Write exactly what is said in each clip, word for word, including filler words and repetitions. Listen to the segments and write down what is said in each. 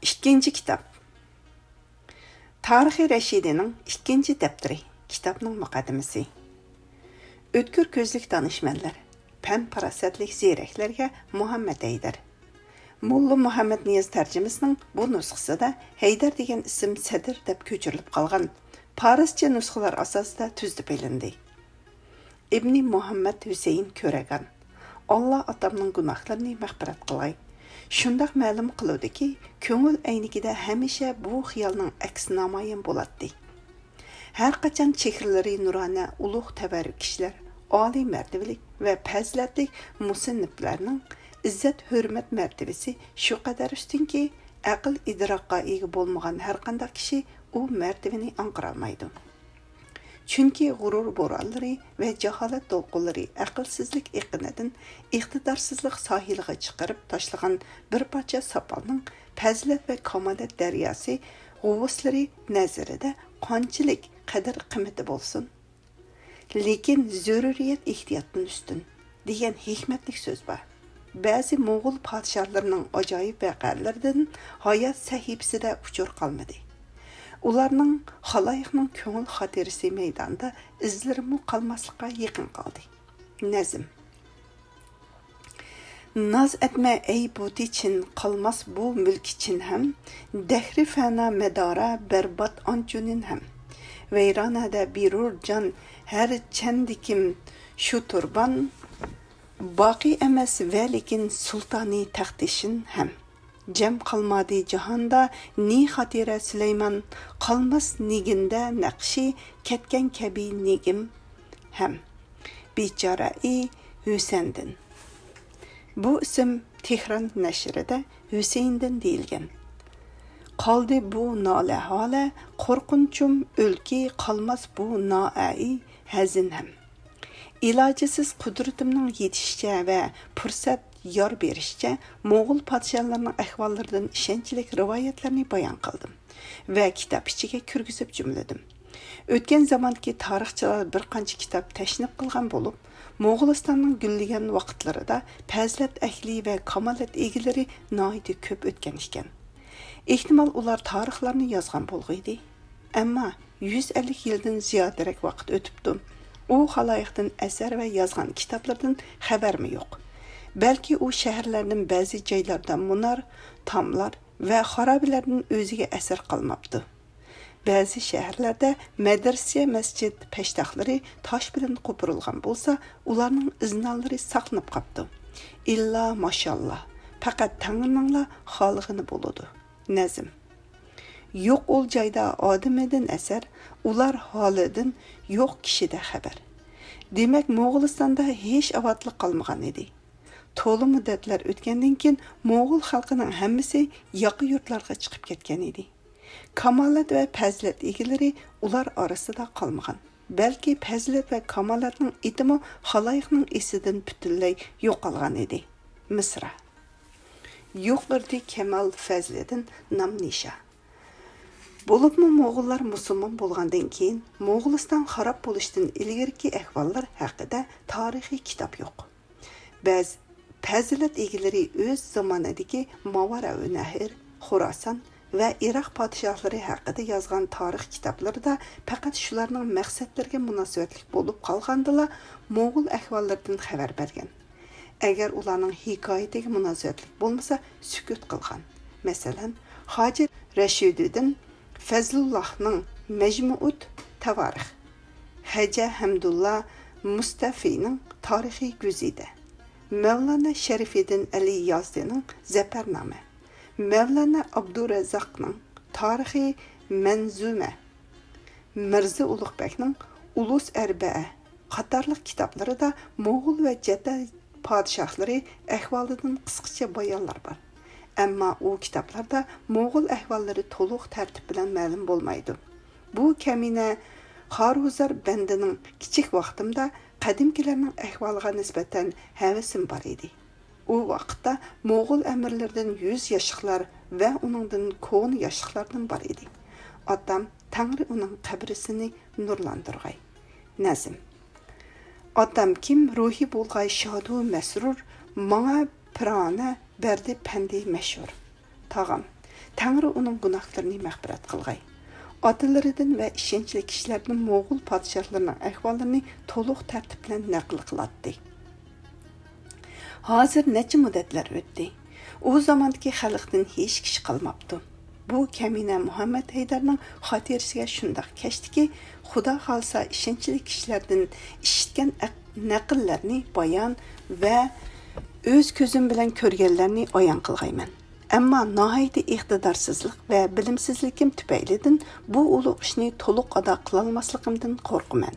ئىككىنچى كىتاب. تارىخى رەشىدىنىڭ ئىككىنچى دەپتىرى. كىتابنىڭ مۇقەددىمىسى. ئۆتكۈر كۆزلۈك دانىشمەنلەر، پەن-پاراسەتلىك زېرەكلەرگە مۇھەممەد ھەيدەر. موللا مۇھەممەد نىياز تەرجىمىسىنىڭ بۇ نۇسخىسىدا ھەيدەر دېگەن ئىسىم سەدىر دەپ كۆچۈرۈلۈپ قالغان. پارسچە نۇسخىلار ئاساسىدا تۈزۈپ ئېلىندى. ئىبنى مۇھەممەد ھۈسەيىن كۆرەگان. ئاللا ئاتامنىڭ گۇناھلىرىنى مەغپىرەت قىلغاي. شۇنداق مەلۇم قىلىدۇكى، كۆڭۈل ئەينىكىدە ھەمىشە بۇ خىيالنىڭ ئەكسى نامايان بولاتتى. ھەر قاچان چېھرىلىرى نۇرانە ئۇلۇغ تەۋەررۈك كىشىلەر، ئالىي مەرتىۋىلىك ۋە پەزىلەتلىك مۇسەننىپلەرنىڭ ئىززەت-ھۆرمەت مەرتىۋىسى شۇ قەدەر ئۈستۈنكى، ئەقىل-ئىدراكقا ئىگە بولمىغان ھەرقانداق كىشى ئۇ مەرتىۋىنى ئاڭقىرالمايدۇ. چۈنكى غۇرۇر بورانلىرى ۋە جاھالەت دولقۇنلىرى ئەقىلسىزلىك ئېقىنىدىن ئىقتىدارسىزلىق ساھىلىغا چىقىرىپ تاشلىغان بىر پارچە ساپالنىڭ پەزىلەت ۋە كامالەت دەرياسى غۇۋۇسلىرى نەزىرىدە قانچىلىك قەدىر-قىممىتى بولسۇن؟ لېكىن زۆرۈرىيەت ئېھتىياتتىن ئۈستۈن، دېگەن ھېكمەتلىك سۆز بار. بەزى موغۇل پادىشاھلىرىنىڭ ئاجايىپ ۋەقەلىرىدىن ھايات سەھىپىسىدە ئۇچۇر قالمىدى. ئۇلارنىڭ خالايىقنىڭ كۆڭۈل خاتىرىسى مەيدانىدا ئىزلىرىمۇ قالماسلىققا يېقىن قالدى. نەزم. ناز ئەتمە ئەي بۇتى چىن، قالماس بۇ مۈلكى چىن ھەم، دەھرى فەنا مەدارا بەربات ئانچۇنىن ھەم. ۋەيرانەدە بېرۇر جان ھەر چەندىكىم شۇ تۇربان، باقىي ئەمەس ۋەلىكىن سۇلتانى تەختى شىن ھەم. جەم قالمادى جاھاندا نى خاتىرە سۇلەيمان، قالماس نىگىندە نەقشى كەتكەن كەبى نىگىم ھەم. بىچارە ئى ھۈسەندىن. بۇ ئىسىم تېھران نەشرىدە ھۈسەيىندىن دېيىلگەن. قالدى بۇ نالە ھالە، قورقۇنچۇم ئۆلكى، قالماس بۇ نائەئى ھەزىن ھەم. ئىلاجىسىز قۇدرىتىمنىڭ يېتىشىچە ۋە پۇرسەت يار بېرىشىچە موغۇل پادىشاھلىرىنىڭ ئەھۋاللىرىدىن ئىشەنچلىك رىۋايەتلەرنى بايان قىلدىم ۋە كىتاب ئىچىگە كىرگۈزۈپ جۈملىدىم. ئۆتكەن زاماندىكى تارىخچىلار بىر قانچە كىتاب تەشنىپ قىلغان بولۇپ، موغۇلىستاننىڭ گۈللىگەن ۋاقىتلىرىدا پەزىلەت ئەھلى ۋە كامالەت ئىگىلىرى ناھايىتى كۆپ ئۆتكەن ئىكەن. ئېھتىمال، ئۇلار تارىخلارنى يازغان بولغىيدى. ئەمما يۈز ئەللىك يىلدىن زىيادىرەك ۋاقىت ئۆتۈپتۇ. ئۇ خالايىقتىن ئەسەر ۋە يازغان كىتابلىرىدىن خەۋەرمۇ يوق. بەلكى ئۇ شەھەرلەردىن بەزى جايلاردا مۇنار، تاملار ۋە خارابىلەردىن ئۆزىگە ئەسەر قالماپتۇ. بەزى شەھەرلەردە مەدرىسە، مەسچىت پەشتاقلىرى تاش بىلەن قوپۇرۇلغان بولسا، ئۇلارنىڭ ئىزنالىرى ساقلىنىپ قاپتۇ. ئىللا ماشاللا، پەقەت تەڭرىنىڭلا خالىغىنى بولىدۇ. نەزم. يوق ئۇل جايدا ئادىمىدىن ئەسەر، ئۇلار ھالىدىن يوق كىشىدە خەۋەر. دېمەك، موغۇلىستاندا ھېچ ئاۋاتلىق قالمىغان ئىدى. تولا مۇددەتلەر ئۆتكەندىن كېيىن، موغۇل خەلقىنىڭ ھەممىسى ياقا يۇرتلارغا چىقىپ كەتكەن ئىدى. كامالەت ۋە پەزىلەت ئىگىلىرى ئۇلار ئارىسىدا قالمىغان. بەلكى پەزىلەت ۋە كامالەتنىڭ ئېتىمۇ خالايىقنىڭ ئېسىدىن پۈتۈنلەي يوقالغان ئىدى. مىسرا. يۇقىرىدى كامال فەزلىدىن نام نىشان. بولۇپمۇ موغۇللار مۇسۇلمان بولغاندىن كېيىن، موغۇلىستان خاراب بولۇشتىن ئىلگىرىكى ئەھۋاللار ھەققىدە تارىخىي كىتاب يوق. بەز پەزىلەت ئىگىلىرى ئۆز زامانىدىكى ماۋارائۇنەھر، خوراسان ۋە ئىراق پادىشاھلىرى ھەققىدە يازغان تارىخ كىتابلىرىدا پەقەت شۇلارنىڭ مەقسەتلىرىگە مۇناسىۋەتلىك بولۇپ قالغاندىلا، موغۇل ئەھۋاللىرىدىن خەۋەر بەرگەن. ئەگەر ئۇلارنىڭ ھېكايىتىگە مۇناسىۋەتلىك بولمىسا، سۈكۈت قىلغان. مەسىلەن، خاجە رەشىدىدىن فەزلۇللاھنىڭ مەجمۇئۇت تاۋارىخ، خەجە ھەمدۇللا مۇستەفىنىڭ تارىخى گۈزىدە، مەۋلانا شەرىفىدىن ئەلى يازدىنىڭ زەپەرنامە، مەۋلانا ئابدۇرەززاقنىڭ تارىخى مەنزۇمە، مىرزا ئۇلۇغبەگنىڭ ئۇلۇس ئەربەئە قاتارلىق كىتابلىرىدا موغۇل ۋە جەددە پادىشاھلىرى ئەھۋالىدىن قىسقىچە بايانلار بار. ئەمما ئۇ كىتابلاردا موغۇل ئەھۋاللىرى تولۇق تەرتىپ بىلەن مەلۇم بولمايدۇ. بۇ كەمىنە خارۇزار بەندىنىڭ كىچىك ۋاقتىمدا قەدىمكىلەرنىڭ ئەھۋالىغا نىسبەتەن ھەۋىسىم بار ئىدى. ئۇ ۋاقىتتا موغۇل ئەمىرلىرىدىن يۈز ياشلىقلار ۋە ئۇنىڭدىن كونا ياشلىقلاردىن بار ئىدى. ئاتام، تەڭرى ئۇنىڭ قەبرىسىنى نۇرلاندۇرغاي. نەزم. ئاتام كىم روھى بولغاي شادۇ مەسرۇر، ماڭا پىرانە بەردى پەندى مەشھۇر. تاغام، تەڭرى ئۇنىڭ گۇناھلىرىنى مەغپىرەت قىلغاي. ئاتىلىرىدىن ۋە ئىشەنچلىك كىشىلەردىن موغۇل پادىشاھلىرىنىڭ ئەھۋاللىرىنى تولۇق تەرتىپ بىلەن نەقىل قىلاتتى. ھازىر نەچچە مۇددەتلەر ئۆتتى. ئۇ زاماندىكى خەلقتىن ھېچ كىشى قالماپتۇ. بۇ كەمىنە مۇھەممەد ھەيدەرنىڭ خاتىرىسىگە شۇنداق كەچتىكى، خۇدا خالىسا ئىشەنچلىك كىشىلەردىن ئىشىتكەن ئەق-، نەقىللەرنى بايان ۋە ئۆز كۆزۈم بىلەن كۆرگەنلەرنى ئايان قىلغايمەن. ئەمما ناھايىتى ئىقتىدارسىزلىق ۋە بىلىمسىزلىكىم تۈپەيلىدىن بۇ ئۇلۇغ ئىشنى تولۇق ئادا قىلالماسلىقىمدىن قورقىمەن.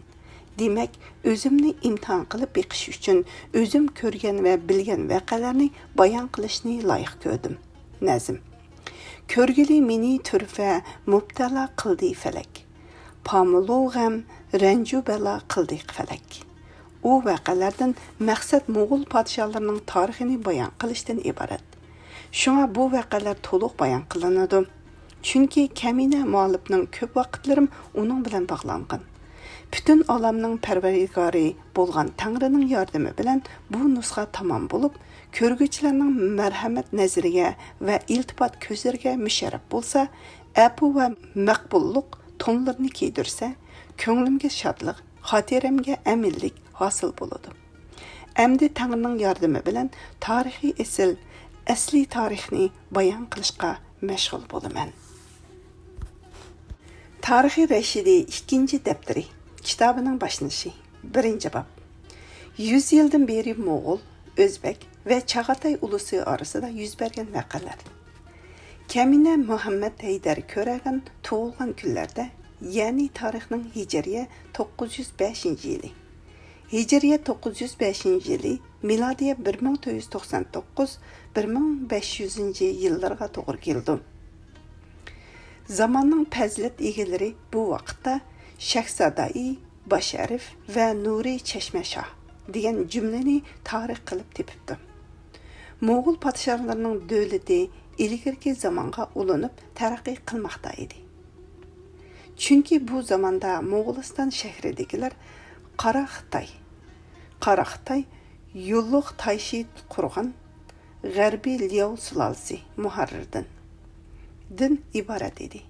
دېمەك، ئۆزۈمنى ئىمتىھان قىلىپ بېقىش ئۈچۈن ئۆزۈم كۆرگەن ۋە بىلگەن ۋەقەلەرنى بايان قىلىشنى لايىق كۆردۈم. نەزم. كۆرگىلى مېنى تۈرفە، مۇپتەلا قىلدى پەلەك. پامۇلۇ غەم، رەنجۇ بەلا قىلدى پەلەك. ئۇ ۋەقەلەردىن مەقسەت موغۇل پادىشاھلىرىنىڭ تارىخىنى بايان قىلىشتىن ئىبارەت. شۇڭا بۇ ۋەقەلەر تولۇق بايان قىلىنىدۇ. چۈنكى كەمىنە مۇئەللىپنىڭ كۆپ ۋاقىتلىرىم ئۇنىڭ بىلەن باغلانغان. پۈتۈن ئالەمنىڭ پەرۋەردىگارى بولغان تەڭرىنىڭ ياردىمى بىلەن بۇ نۇسخا تامام بولۇپ، كۆرگۈچىلەرنىڭ مەرھەمەت نەزىرىگە ۋە ئىلتىپات كۆزلىرىگە مۇشەررەپ بولسا، ئەپۇ ۋە مەقبۇللۇق تونلىرىنى كىيدۈرسە، كۆڭلۈمگە شادلىق، خاتىرەمگە ئەمىنلىك ھاسىل بولىدۇ. ئەمدى تەڭرىنىڭ ياردىمى بىلەن تارىخىي ئېسىل، ئەسلىي تارىخنى بايان قىلىشقا مەشغۇل بولىمەن. تارىخى رەشىدىي ئىككىنچى دەپتىرى كىتابىنىڭ باشلىنىشى. بىرىنچى باب. يۈز يىلدىن بېرى موغۇل، ئۆزبەك ۋە چاغاتاي ئۇلۇسى ئارىسىدا يۈز بەرگەن ۋەقەلەر. كەمىنە مۇھەممەد ھەيدەر كۆرەگەن تۇغۇلغان كۈنلەردە، يەنى تارىخنىڭ ھىجرىيە توققۇز يۈز بەشىنچى يىلى، ھىجرىيە توققۇز يۈز بەشىنچى يىلى، مىلادىيە بىر مىڭ تۆت يۈز توقسان توققۇز، بىر مىڭ بەش يۈزىنچى يىللىرىغا توغرا كېلىدۇ. زاماننىڭ پەزىلەت ئىگىلىرى بۇ ۋاقىتتا شەھزادائى باشەرىف ۋە نۇرى چەشمە شاھ دېگەن جۈملىنى تارىخ قىلىپ تېپىپتۇ. موغۇل پادىشاھلىرىنىڭ دۆلىتى ئىلگىرىكى زامانغا ئۇلىنىپ تەرەققىي قىلماقتا ئىدى. چۈنكى بۇ زاماندا موغۇلىستان شەھىرىدىكىلەر قارا خىتاي، قارا خىتاي يۇلۇغ تايشى قۇرغان غەربىي لياۋ سۇلالىسى مۇھەررىردىن دىن ئىبارەت ئىدى.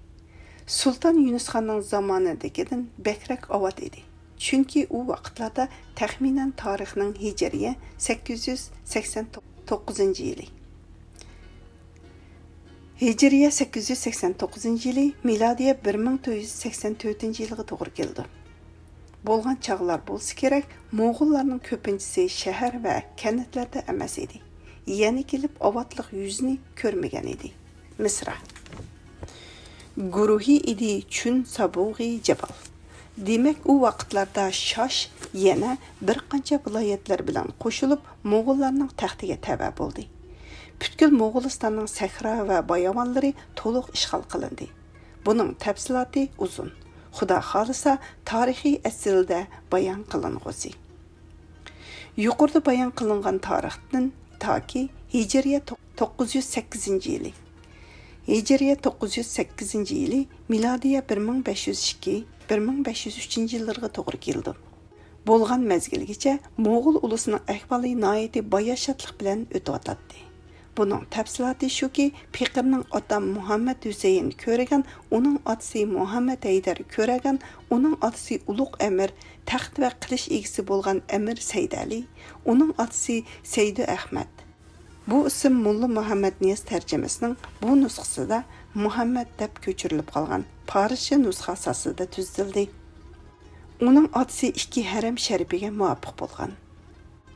سۇلتان يۇنۇسخاننىڭ زامانىدىكىدىن بەكرەك ئاۋات ئىدى. چۈنكى ئۇ ۋاقىتلاردا تەخمىنەن تارىخنىڭ ھىجرىيە سەككىز يۈز سەكسەن توققۇزىنچى يىلى، ھىجرىيە سەككىز يۈز سەكسەن توققۇزىنچى يىلى، مىلادىيە بىر مىڭ تۆت يۈز سەكسەن تۆتىنچى يىلىغا توغرا كېلىدۇ. بولغان چاغلار بولسا كېرەك، موغۇللارنىڭ كۆپىنچىسى شەھەر ۋە كەنتلەردە ئەمەس ئىدى. يەنە كېلىپ ئاۋاتلىق يۈزىنى كۆرمىگەن ئىدى. مىسرا. گۇرۇھى ئىدى چۈن سابۇغى جابال. دېمەك، ئۇ ۋاقىتلاردا شاش يەنە بىر قانچە ۋىلايەتلەر بىلەن قوشۇلۇپ، موغۇللارنىڭ تەختىگە تەۋە بولدى. پۈتكۈل موغۇلىستاننىڭ سەھرا ۋە باياۋانلىرى تولۇق ئىشغال قىلىندى. بۇنىڭ تەپسىلاتى ئۇزۇن. خۇدا خالىسا، تارىخىي ئەسلىدە بايان قىلىنغۇسى. يۇقىرىدا بايان قىلىنغان تارىختىن تاكى ھىجرىيە توق-، توققۇز يۈز سەككىزىنچى يىلى، ھىجرىيە توققۇز يۈز سەككىزىنچى يىلى، مىلادىيە بىر مىڭ بەش يۈز ئىككى، بىر مىڭ بەش يۈز ئۈچىنچى يىللىرىغا توغرا كېلىدۇ. بولغان مەزگىلگىچە موغۇل ئۇلۇسىنىڭ ئەھۋالى ناھايىتى باياشاتلىق بىلەن ئۆتۈۋاتاتتى. بۇنىڭ تەپسىلاتى شۇكى، پېقىرنىڭ ئاتام مۇھەممەد ھۈسەيىن كۆرەگەن، ئۇنىڭ ئاتىسى مۇھەممەد ھەيدەر كۆرەگەن، ئۇنىڭ ئاتىسى ئۇلۇغ ئەمىر، تەخت ۋە قىلىچ ئىگىسى بولغان ئەمىر سەيدەلى، ئۇنىڭ ئاتىسى سەيدۇ ئەخمەت. بۇ ئىسىم موللا مۇھەممەد نىياز تەرجىمىسىنىڭ بۇ نۇسخىسىدا مۇھەممەد دەپ كۆچۈرۈلۈپ قالغان پارسچە نۇسخا ئاساسىدا تۈزىتىلدى. ئۇنىڭ ئاتىسى ئىككى ھەرەم شەرىپىگە مۇۋاپىق بولغان.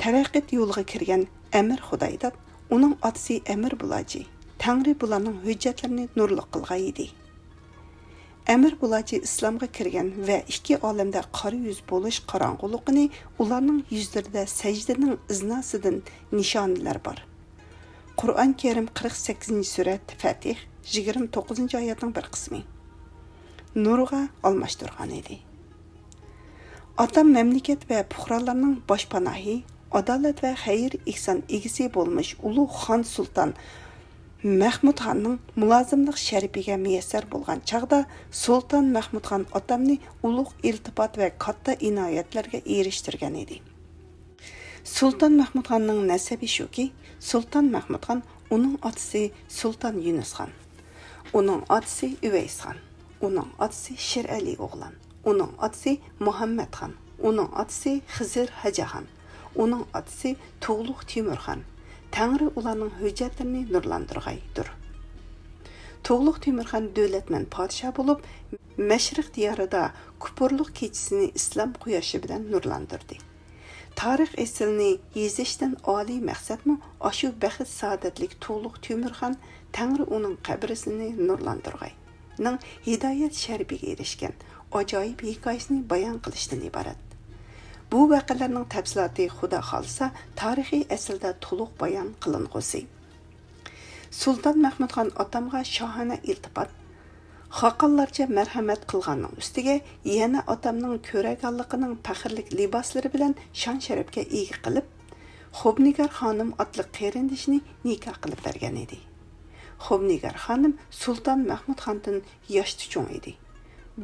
تەرەققىت يولىغا كىرگەن ئەمىر خۇدايداد، ئۇنىڭ ئاتىسى ئەمىر بۇلاجى، تەڭرى بۇلارنىڭ ھۆججەتلىرىنى نۇرلۇق قىلغان ئىدى. ئەمىر بۇلاجى ئىسلامغا كىرگەن ۋە ئىككى ئالەمدە قارا يۈز بولۇش قاراڭغۇلۇقىنى ئۇلارنىڭ يۈزلىرىدە سەجدىنىڭ ئىزناسىدىن نىشانىلەر بار. قۇرئان كەرىم قىرىق سەككىزىنچى سۈرە فەتىھ، يىگىرمە توققۇزىنچى ئايەتنىڭ بىر قىسمى، نۇرغا ئالماشتۇرغان ئىدى. ئاتام مەملىكەت ۋە پۇقرالارنىڭ باشپاناھى، ئادالەت ۋە خەير-ئېھسان ئىگىسى بولمىش ئۇلۇغ خان سۇلتان مەخمۇتخاننىڭ مۇلازىملىق شەرىپىگە مۇيەسسەر بولغان چاغدا، سۇلتان مەخمۇتخان ئاتامنى ئۇلۇغ ئىلتىپات ۋە كاتتا ئىنايەتلەرگە ئېرىشتۈرگەن ئىدى. سۇلتان مەخمۇتخاننىڭ نەسەبى شۇكى، سۇلتان مەخمۇتخان، ئۇنىڭ ئاتىسى سۇلتان يۈنۈسخان، ئۇنىڭ ئاتىسى ئۈۋەيسخان، ئۇنىڭ ئاتىسى شېرئەلى ئوغلان، ئۇنىڭ ئاتىسى مۇھەممەتخان، ئۇنىڭ ئاتىسى خىزىر ھاجىخان، ئۇنىڭ ئاتىسى تۇغلۇق تېمۇرخان. تەڭرى ئۇلارنىڭ ھۆججەتلىرىنى نۇرلاندۇرغايدۇر. تۇغلۇق تېمۇرخان دۆلەتمەن پادىشاھ بولۇپ، مەشرىق دىيارىدا كۇپۇرلۇق كېچىسىنى ئىسلام قۇياشى بىلەن نۇرلاندۇردى. تارىخ ئېسىلنى يېزىشتىن ئالىي مەقسەتمۇ ئاشۇ بەخت-سائادەتلىك تۇغلۇق تۆمۈرخان، تەڭرى ئۇنىڭ قەبرىسىنى نۇرلاندۇرغاي، نىڭ ھىدايەت شەرىپىگە ئېرىشكەن ئاجايىپ ھېكايىسىنى بايان قىلىشتىن ئىبارەت. بۇ ۋەقەلەرنىڭ تەپسىلاتى خۇدا خالىسا تارىخىي ئەسىلدە تولۇق بايان قىلىنغۇسى. سۇلتان مەھمۇدخان ئاتامغا شاھانە ئىلتىپات، خاقانلارچە مەرھەمەت قىلغاننىڭ ئۈستىگە يەنە ئاتامنىڭ كۆرەگانلىقىنىڭ پەخىرلىك لىباسلىرى بىلەن شان-شەرەپكە ئىگە قىلىپ، خوبنىگار خانىم ئاتلىق قېرىندىشىنى نىكاھ قىلىپ بەرگەن ئىدى. خوبنىگار خانىم سۇلتان مەھمۇدخاندىن ياشتا چوڭ ئىدى.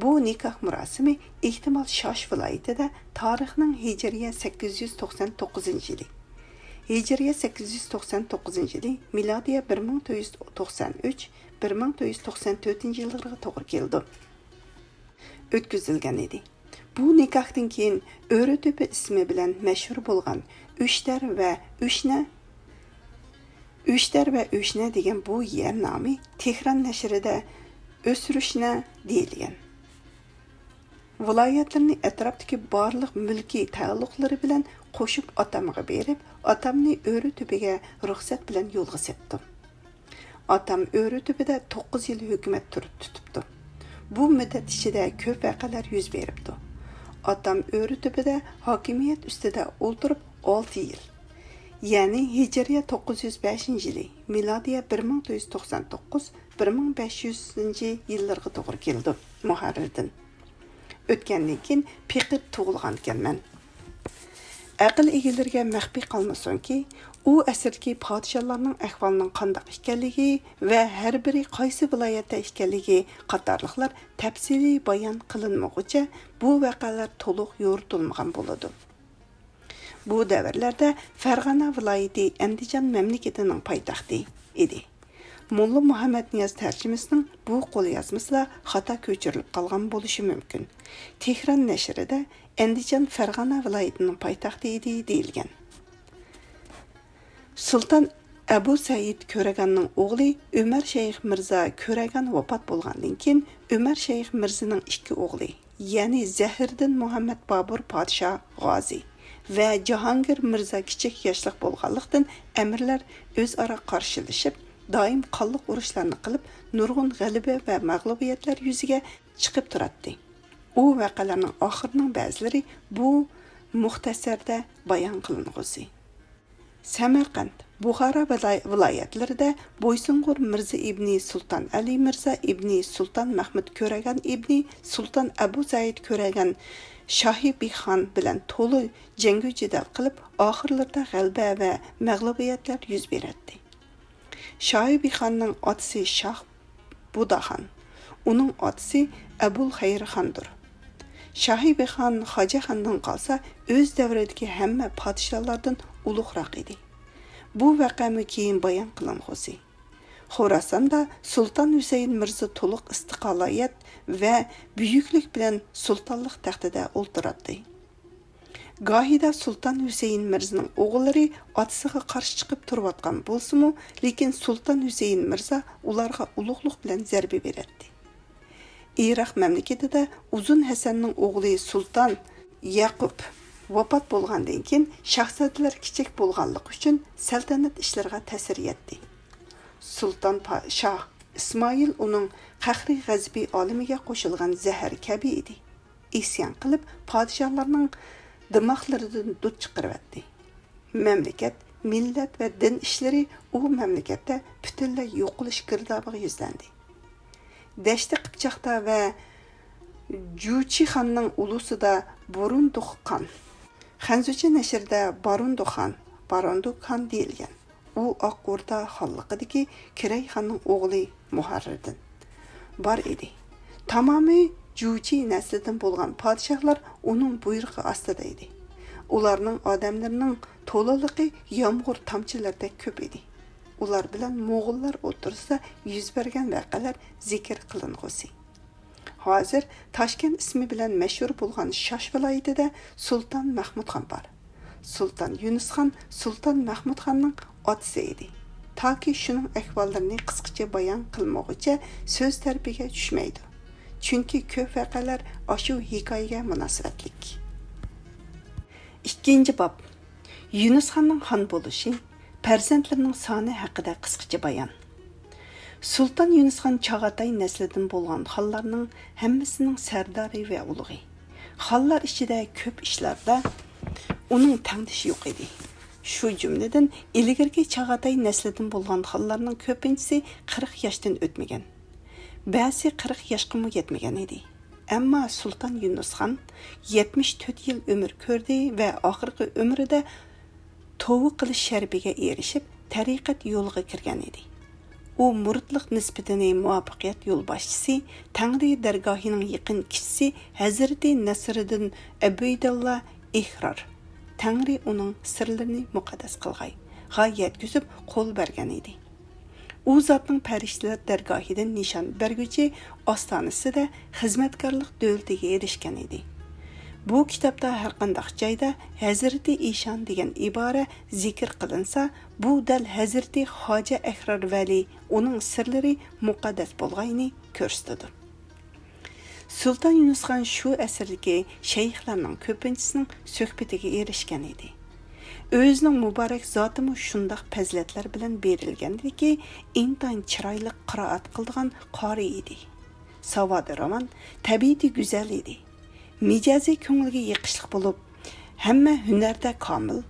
بۇ نىكاھ مۇراسىمى ئېھتىمال شاش ۋىلايىتىدە تارىخنىڭ ھىجرىيە سەككىز يۈز توقسان توققۇزىنچى يىلى، ھىجرىيە سەككىز يۈز توقسان توققۇزىنچى يىلى، مىلادىيە بىر مىڭ تۆت يۈز توقسان ئۈچ، بىر مىڭ تۆت يۈز توقسان تۆتىنچى يىللىرىغا توغرا كېلىدۇ، ئۆتكۈزۈلگەن ئىدى. بۇ نىكاھتىن كېيىن ئۆرە تۆپە ئىسمى بىلەن مەشھۇر بولغان ئۈچتەر ۋە ئۈچنە، ئۈچتەر ۋە ئۈچنە دېگەن بۇ يەر نامى تېھران نەشرىدە ئۆسرۈشنە دېيىلگەن. ۋىلايەتلىرىنى ئەتراپتىكى بارلىق مۈلكىي تەئەللۇقلىرى بىلەن قوشۇپ ئاتامغا بېرىپ، ئاتامنى ئۆرە تۆپىگە رۇخسەت بىلەن يولغا سەپتۇ. ئاتام ئۆرە تۆپىدە توققۇز يىل ھۆكۈمەت تۇر-، تۇتۇپتۇ. بۇ مۇددەت ئىچىدە كۆپ ۋەقەلەر يۈز بېرىپتۇ. ئاتام ئۆرە تۆپىدە ھاكىمىيەت ئۈستىدە ئولتۇرۇپ ئالتە يىل، يەنى ھىجرىيە توققۇز يۈز بەشىنچى يىلى، مىلادىيە بىر مىڭ تۆت يۈز توقسان توققۇز، بىر مىڭ بەش يۈزىنچى يىللىرىغا توغرا كېلىدۇ، مۇھەررىردىن. ئۆتكەندىن كېيىن پېقىر تۇغۇلغانىكەنمەن. ئەقىل ئىگىلىرىگە مەخپىي قالمىسۇنكى، ئۇ ئەسىردىكى پادىشاھلارنىڭ ئەھۋالىنىڭ قانداق ئىكەنلىكى ۋە ھەر بىرى قايسى ۋىلايەتتە ئىكەنلىكى قاتارلىقلار تەپسىلىي بايان قىلىنمىغۇچە، بۇ ۋەقەلەر تولۇق يورۇتۇلمىغان بولىدۇ. بۇ دەۋرلەردە فەرغانە ۋىلايىتى ئەندىجان مەملىكىتىنىڭ پايتەختى ئىدى. موللا مۇھەممەد نىياز تەرجىمىسىنىڭ بۇ قوليازمىسىدا خاتا كۆچۈرۈلۈپ قالغان بولۇشى مۇمكىن. تېھران نەشرىدە ئەندىجان فەرغانە ۋىلايىتىنىڭ پايتەختى ئىدى دېيىلگەن. سۇلتان ئەبۇ سەئىد كۆرەگاننىڭ ئوغلى ئۆمەر شەيخ مىرزا كۆرەگان ۋاپات بولغاندىن كېيىن، ئۆمەر شەيخ مىرزىنىڭ ئىككى ئوغلى، يەنى زەھىردىن مۇھەممەد بابۇر پادىشاھ غازى ۋە جاھانگىر مىرزا كىچىك ياشلىق بولغانلىقتىن، ئەمىرلەر ئۆزئارا قارشىلىشىپ، دائىم قانلىق ئۇرۇشلارنى قىلىپ، نۇرغۇن غەلىبە ۋە مەغلۇبىيەتلەر يۈزىگە چىقىپ تۇراتتى. ئۇ ۋەقەلەرنىڭ ئاخىرىنىڭ بەزىلىرى بۇ مۇختەسەردە بايان قىلىنغۇسى. سەمەرقەنت، بۇخارا ۋىلاي-، ۋىلايەتلىرىدە بويسۇنغۇر مىرزا ئىبنى سۇلتان ئەلى مىرزا ئىبنى سۇلتان مەھمۇد كۆرەگەن ئىبنى سۇلتان ئەبۇ سەئىد كۆرەگەن شاھى بىخان بىلەن تولا جەڭگۈ جېدەل قىلىپ، ئاخىرلىرىدا غەلىبە ۋە مەغلۇبىيەتلەر يۈز بېرەتتى. شاھى بىخاننىڭ ئاتىسى شاھ بۇداخان، ئۇنىڭ ئاتىسى ئەبۇل خەيرخاندۇر. شاھى بىخان خاجەخاندىن قالسا، ئۆز دەۋرىدىكى ھەممە پادىشاھلاردىن ئۇلۇغراق ئىدى. بۇ ۋەقەمۇ كېيىن بايان قىلىنغۇسى. خوراساندا سۇلتان ھۈسەيىن مىرزا تولۇق ئىستىقلالىيەت ۋە بۈيۈكلۈك بىلەن سۇلتانلىق تەختىدە ئولتۇراتتى. گاھىدا سۇلتان ھۈسەيىن مىرزىنىڭ ئوغۇللىرى ئاتىسىغا قارشى چىقىپ تۇرۇۋاتقان بولسىمۇ، لېكىن سۇلتان ھۈسەيىن مىرزا ئۇلارغا ئۇلۇغلۇق بىلەن زەربە بېرەتتى. ئىراق مەملىكىتىدە ئۇزۇن ھەسەننىڭ ئوغلى سۇلتان يەقۇپ ۋاپات بولغاندىن كېيىن، شاھزادىلەر كىچىك بولغانلىقى ئۈچۈن سەلتەنەت ئىشلىرىغا تەسىر يەتتى. سۇلتان پا-، شاھ ئىسمائىل ئۇنىڭ قەھرى غەزىپى ئالىمىگە قوشۇلغان زەھەر كەبى ئىدى. ئىسيان قىلىپ، پادىشاھلارنىڭ دىماقلىرىدىن دۇت چىقىرىۋەتتى. مەملىكەت، مىللەت ۋە دىن ئىشلىرى ئۇ مەملىكەتتە پۈتۈنلەي يوقىلىش گىردابىغا يۈزلەندى. دەشتى قىپچاقتا ۋە جۇچىخاننىڭ ئۇلۇسىدا بۇرۇندۇق خان، خەنزۇچە نەشرىدە باروندۇخان، باروندۇكخان دېيىلگەن. ئۇ ئاق ئوردا خانلىقىدىكى كىرەي خاننىڭ ئوغلى مۇھەررىردىن بار ئىدى. تامامى جۇچى نەسلىدىن بولغان پادىشاھلار ئۇنىڭ بۇيرۇقى ئاستىدا ئىدى. ئۇلارنىڭ ئادەملىرىنىڭ تولىلىقى يامغۇر تامچىلىرىدەك كۆپ ئىدى. ئۇلار بىلەن موغۇللار ئوتتۇرىسىدا يۈز بەرگەن ۋەقەلەر زىكىر قىلىنغۇسى. ھازىر تاشكەنت ئىسمى بىلەن مەشھۇر بولغان شاش ۋىلايىتىدە سۇلتان مەخمۇتخان بار. سۇلتان يۇنۇسخان سۇلتان مەخمۇتخاننىڭ ئاتىسى ئىدى. تاكى شۇنىڭ ئەھۋاللىرىنى قىسقىچە بايان قىلمىغۇچە سۆز تەرىپىگە چۈشمەيدۇ. چۈنكى كۆپ ۋەقەلەر ئاشۇ ھېكايىگە مۇناسىۋەتلىك. ئىككىنچى باب. يۇنۇسخاننىڭ خان بولۇشى، پەرزەنتلىرىنىڭ سانى ھەققىدە قىسقىچە بايان. سۇلتان يۇنۇسخان چاغاتاي نەسلىدىن بولغان خانلارنىڭ ھەممىسىنىڭ سەردارى ۋە ئۇلۇغى. خانلار ئىچىدە كۆپ ئىشلاردا ئۇنىڭ تەڭدىشى يوق ئىدى. شۇ جۈملىدىن ئىلگىرىكى چاغاتاي نەسلىدىن بولغان خانلارنىڭ كۆپىنچىسى قىرىق ياشتىن ئۆتمىگەن. بەزىسى قىرىق ياشقىمۇ يەتمىگەن ئىدى. ئەمما سۇلتان يۇنۇسخان يەتمىش تۆت يىل ئۆمۈر كۆردى ۋە ئاخىرقى ئۆمرىدە توۋا قىلىش شەرىپىگە ئېرىشىپ، تەرىقەت يولىغا كىرگەن ئىدى. ئۇ مۇرىتلىق نىسبىتىنى مۇۋەپپەقىيەت يولباشچىسى، تەڭرى دەرگاھىنىڭ يېقىن كىشىسى ھەزرىتى نەسرىدىن ئەبىداللا ئىھرار، تەڭرى ئۇنىڭ سىرلىرىنى مۇقەددەس قىلغاي، غا يەتكۈزۈپ قول بەرگەن ئىدى. ئۇ زاتنىڭ پەرىشتىلەر دەرگاھىدىن نىشان بەرگۈچى ئاستانىسىدە خىزمەتكارلىق دۆلىتىگە ئېرىشكەن ئىدى. بۇ كىتابتا ھەرقانداق جايدا ھەزرىتى ئىشان دېگەن ئىبارە زىكىر قىلىنسا، بۇ دەل ھەزرىتى خاجە ئەھرار ۋەلى ئۇنىڭ سىرلىرى مۇقەددەس بولغاينى كۆرسىتىدۇ. سۇلتان يۇنۇسخان شۇ ئەسىردىكى شەيخلەرنىڭ كۆپىنچىسىنىڭ سۆھبىتىگە ئېرىشكەن ئىدى. ئۆزىنىڭ مۇبارەك زاتىمۇ شۇنداق پەزىلەتلەر بىلەن بېرىلگەنكى، ئىنتايىن چىرايلىق قىرائەت قىلىدىغان قارى ئىدى. ساۋادى راۋان، تەبىئىتى گۈزەل ئىدى. مىجەزى كۆڭۈلگە يېقىشلىق بولۇپ، ھەممە ھۈنەردە كامىل،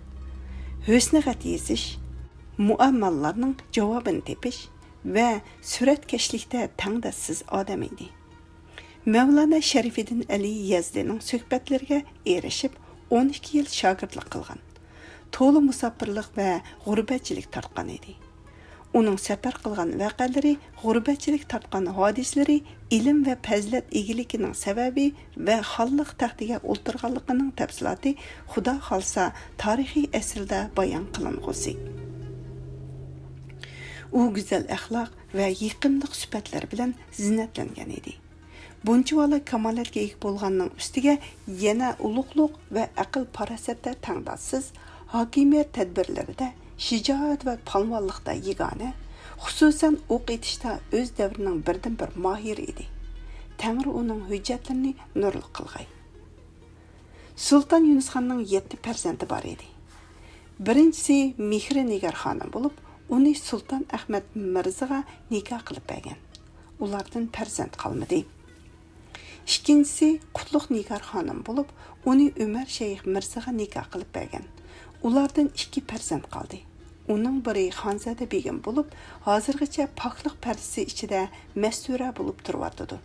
ھۆسنى خەت يېزىش، مۇئەممالارنىڭ جاۋابىنى تېپىش ۋە سۈرەتكەشلىكتە تەڭداشسىز ئادەم ئىدى. مەۋلانا شەرىفىدىن ئەلى يەزدىنىڭ سۆھبەتلىرىگە ئېرىشىپ، ئون ئىككى يىل شاگىرتلىق قىلغان. تولا مۇساپىرلىق ۋە غۇربەتچىلىك تارتقان ئىدى. ئۇنىڭ سەپەر قىلغان ۋەقەلىرى، غۇربەتچىلىك تارتقان ھادىسىلىرى، ئىلىم ۋە پەزىلەت ئىگىلىكىنىڭ سەۋەبى ۋە خانلىق تەختىگە ئولتۇرغانلىقىنىڭ تەپسىلاتى خۇدا خالىسا تارىخىي ئەسىردە بايان قىلىنغۇسى. ئۇ گۈزەل ئەخلاق ۋە يېقىملىق سۈپەتلەر بىلەن زىننەتلەنگەن ئىدى. بۇنچىۋالا كامالەتكە ئىگە بولغاننىڭ ئۈستىگە يەنە ئۇلۇغلۇق ۋە ئەقىل-پاراسەتتە تەڭداشسىز، ھاكىمىيەت تەدبىرلىرىدە، شىجائەت ۋە پالۋانلىقتا يېگانە، خۇسۇسەن ئوق ئېتىشتا ئۆز دەۋرىنىڭ بىردىنبىر ماھىرى ئىدى. تەڭرى ئۇنىڭ ھۆججەتلىرىنى نۇرلۇق قىلغاي. سۇلتان يۇنۇسخاننىڭ يەتتە پەرزەنتى بار ئىدى. بىرىنچىسى مېھرىنىگار خانىم بولۇپ، ئۇنى سۇلتان ئەخمەت مىرزىغا نىكاھ قىلىپ بەرگەن. ئۇلاردىن پەرزەنت قالمىدى. ئىككىنچىسى قۇتلۇق نىگار خانىم بولۇپ، ئۇنى ئۆمەر شەيخ مىرزىغا نىكاھ قىلىپ بەرگەن. ئۇلاردىن ئىككى پەرزەنت قالدى. ئۇنىڭ بىرى خانزادە بېگىم بولۇپ، ھازىرغىچە پاكلىق پەردىسى ئىچىدە مەستۇرە بولۇپ تۇرۇۋاتىدۇ.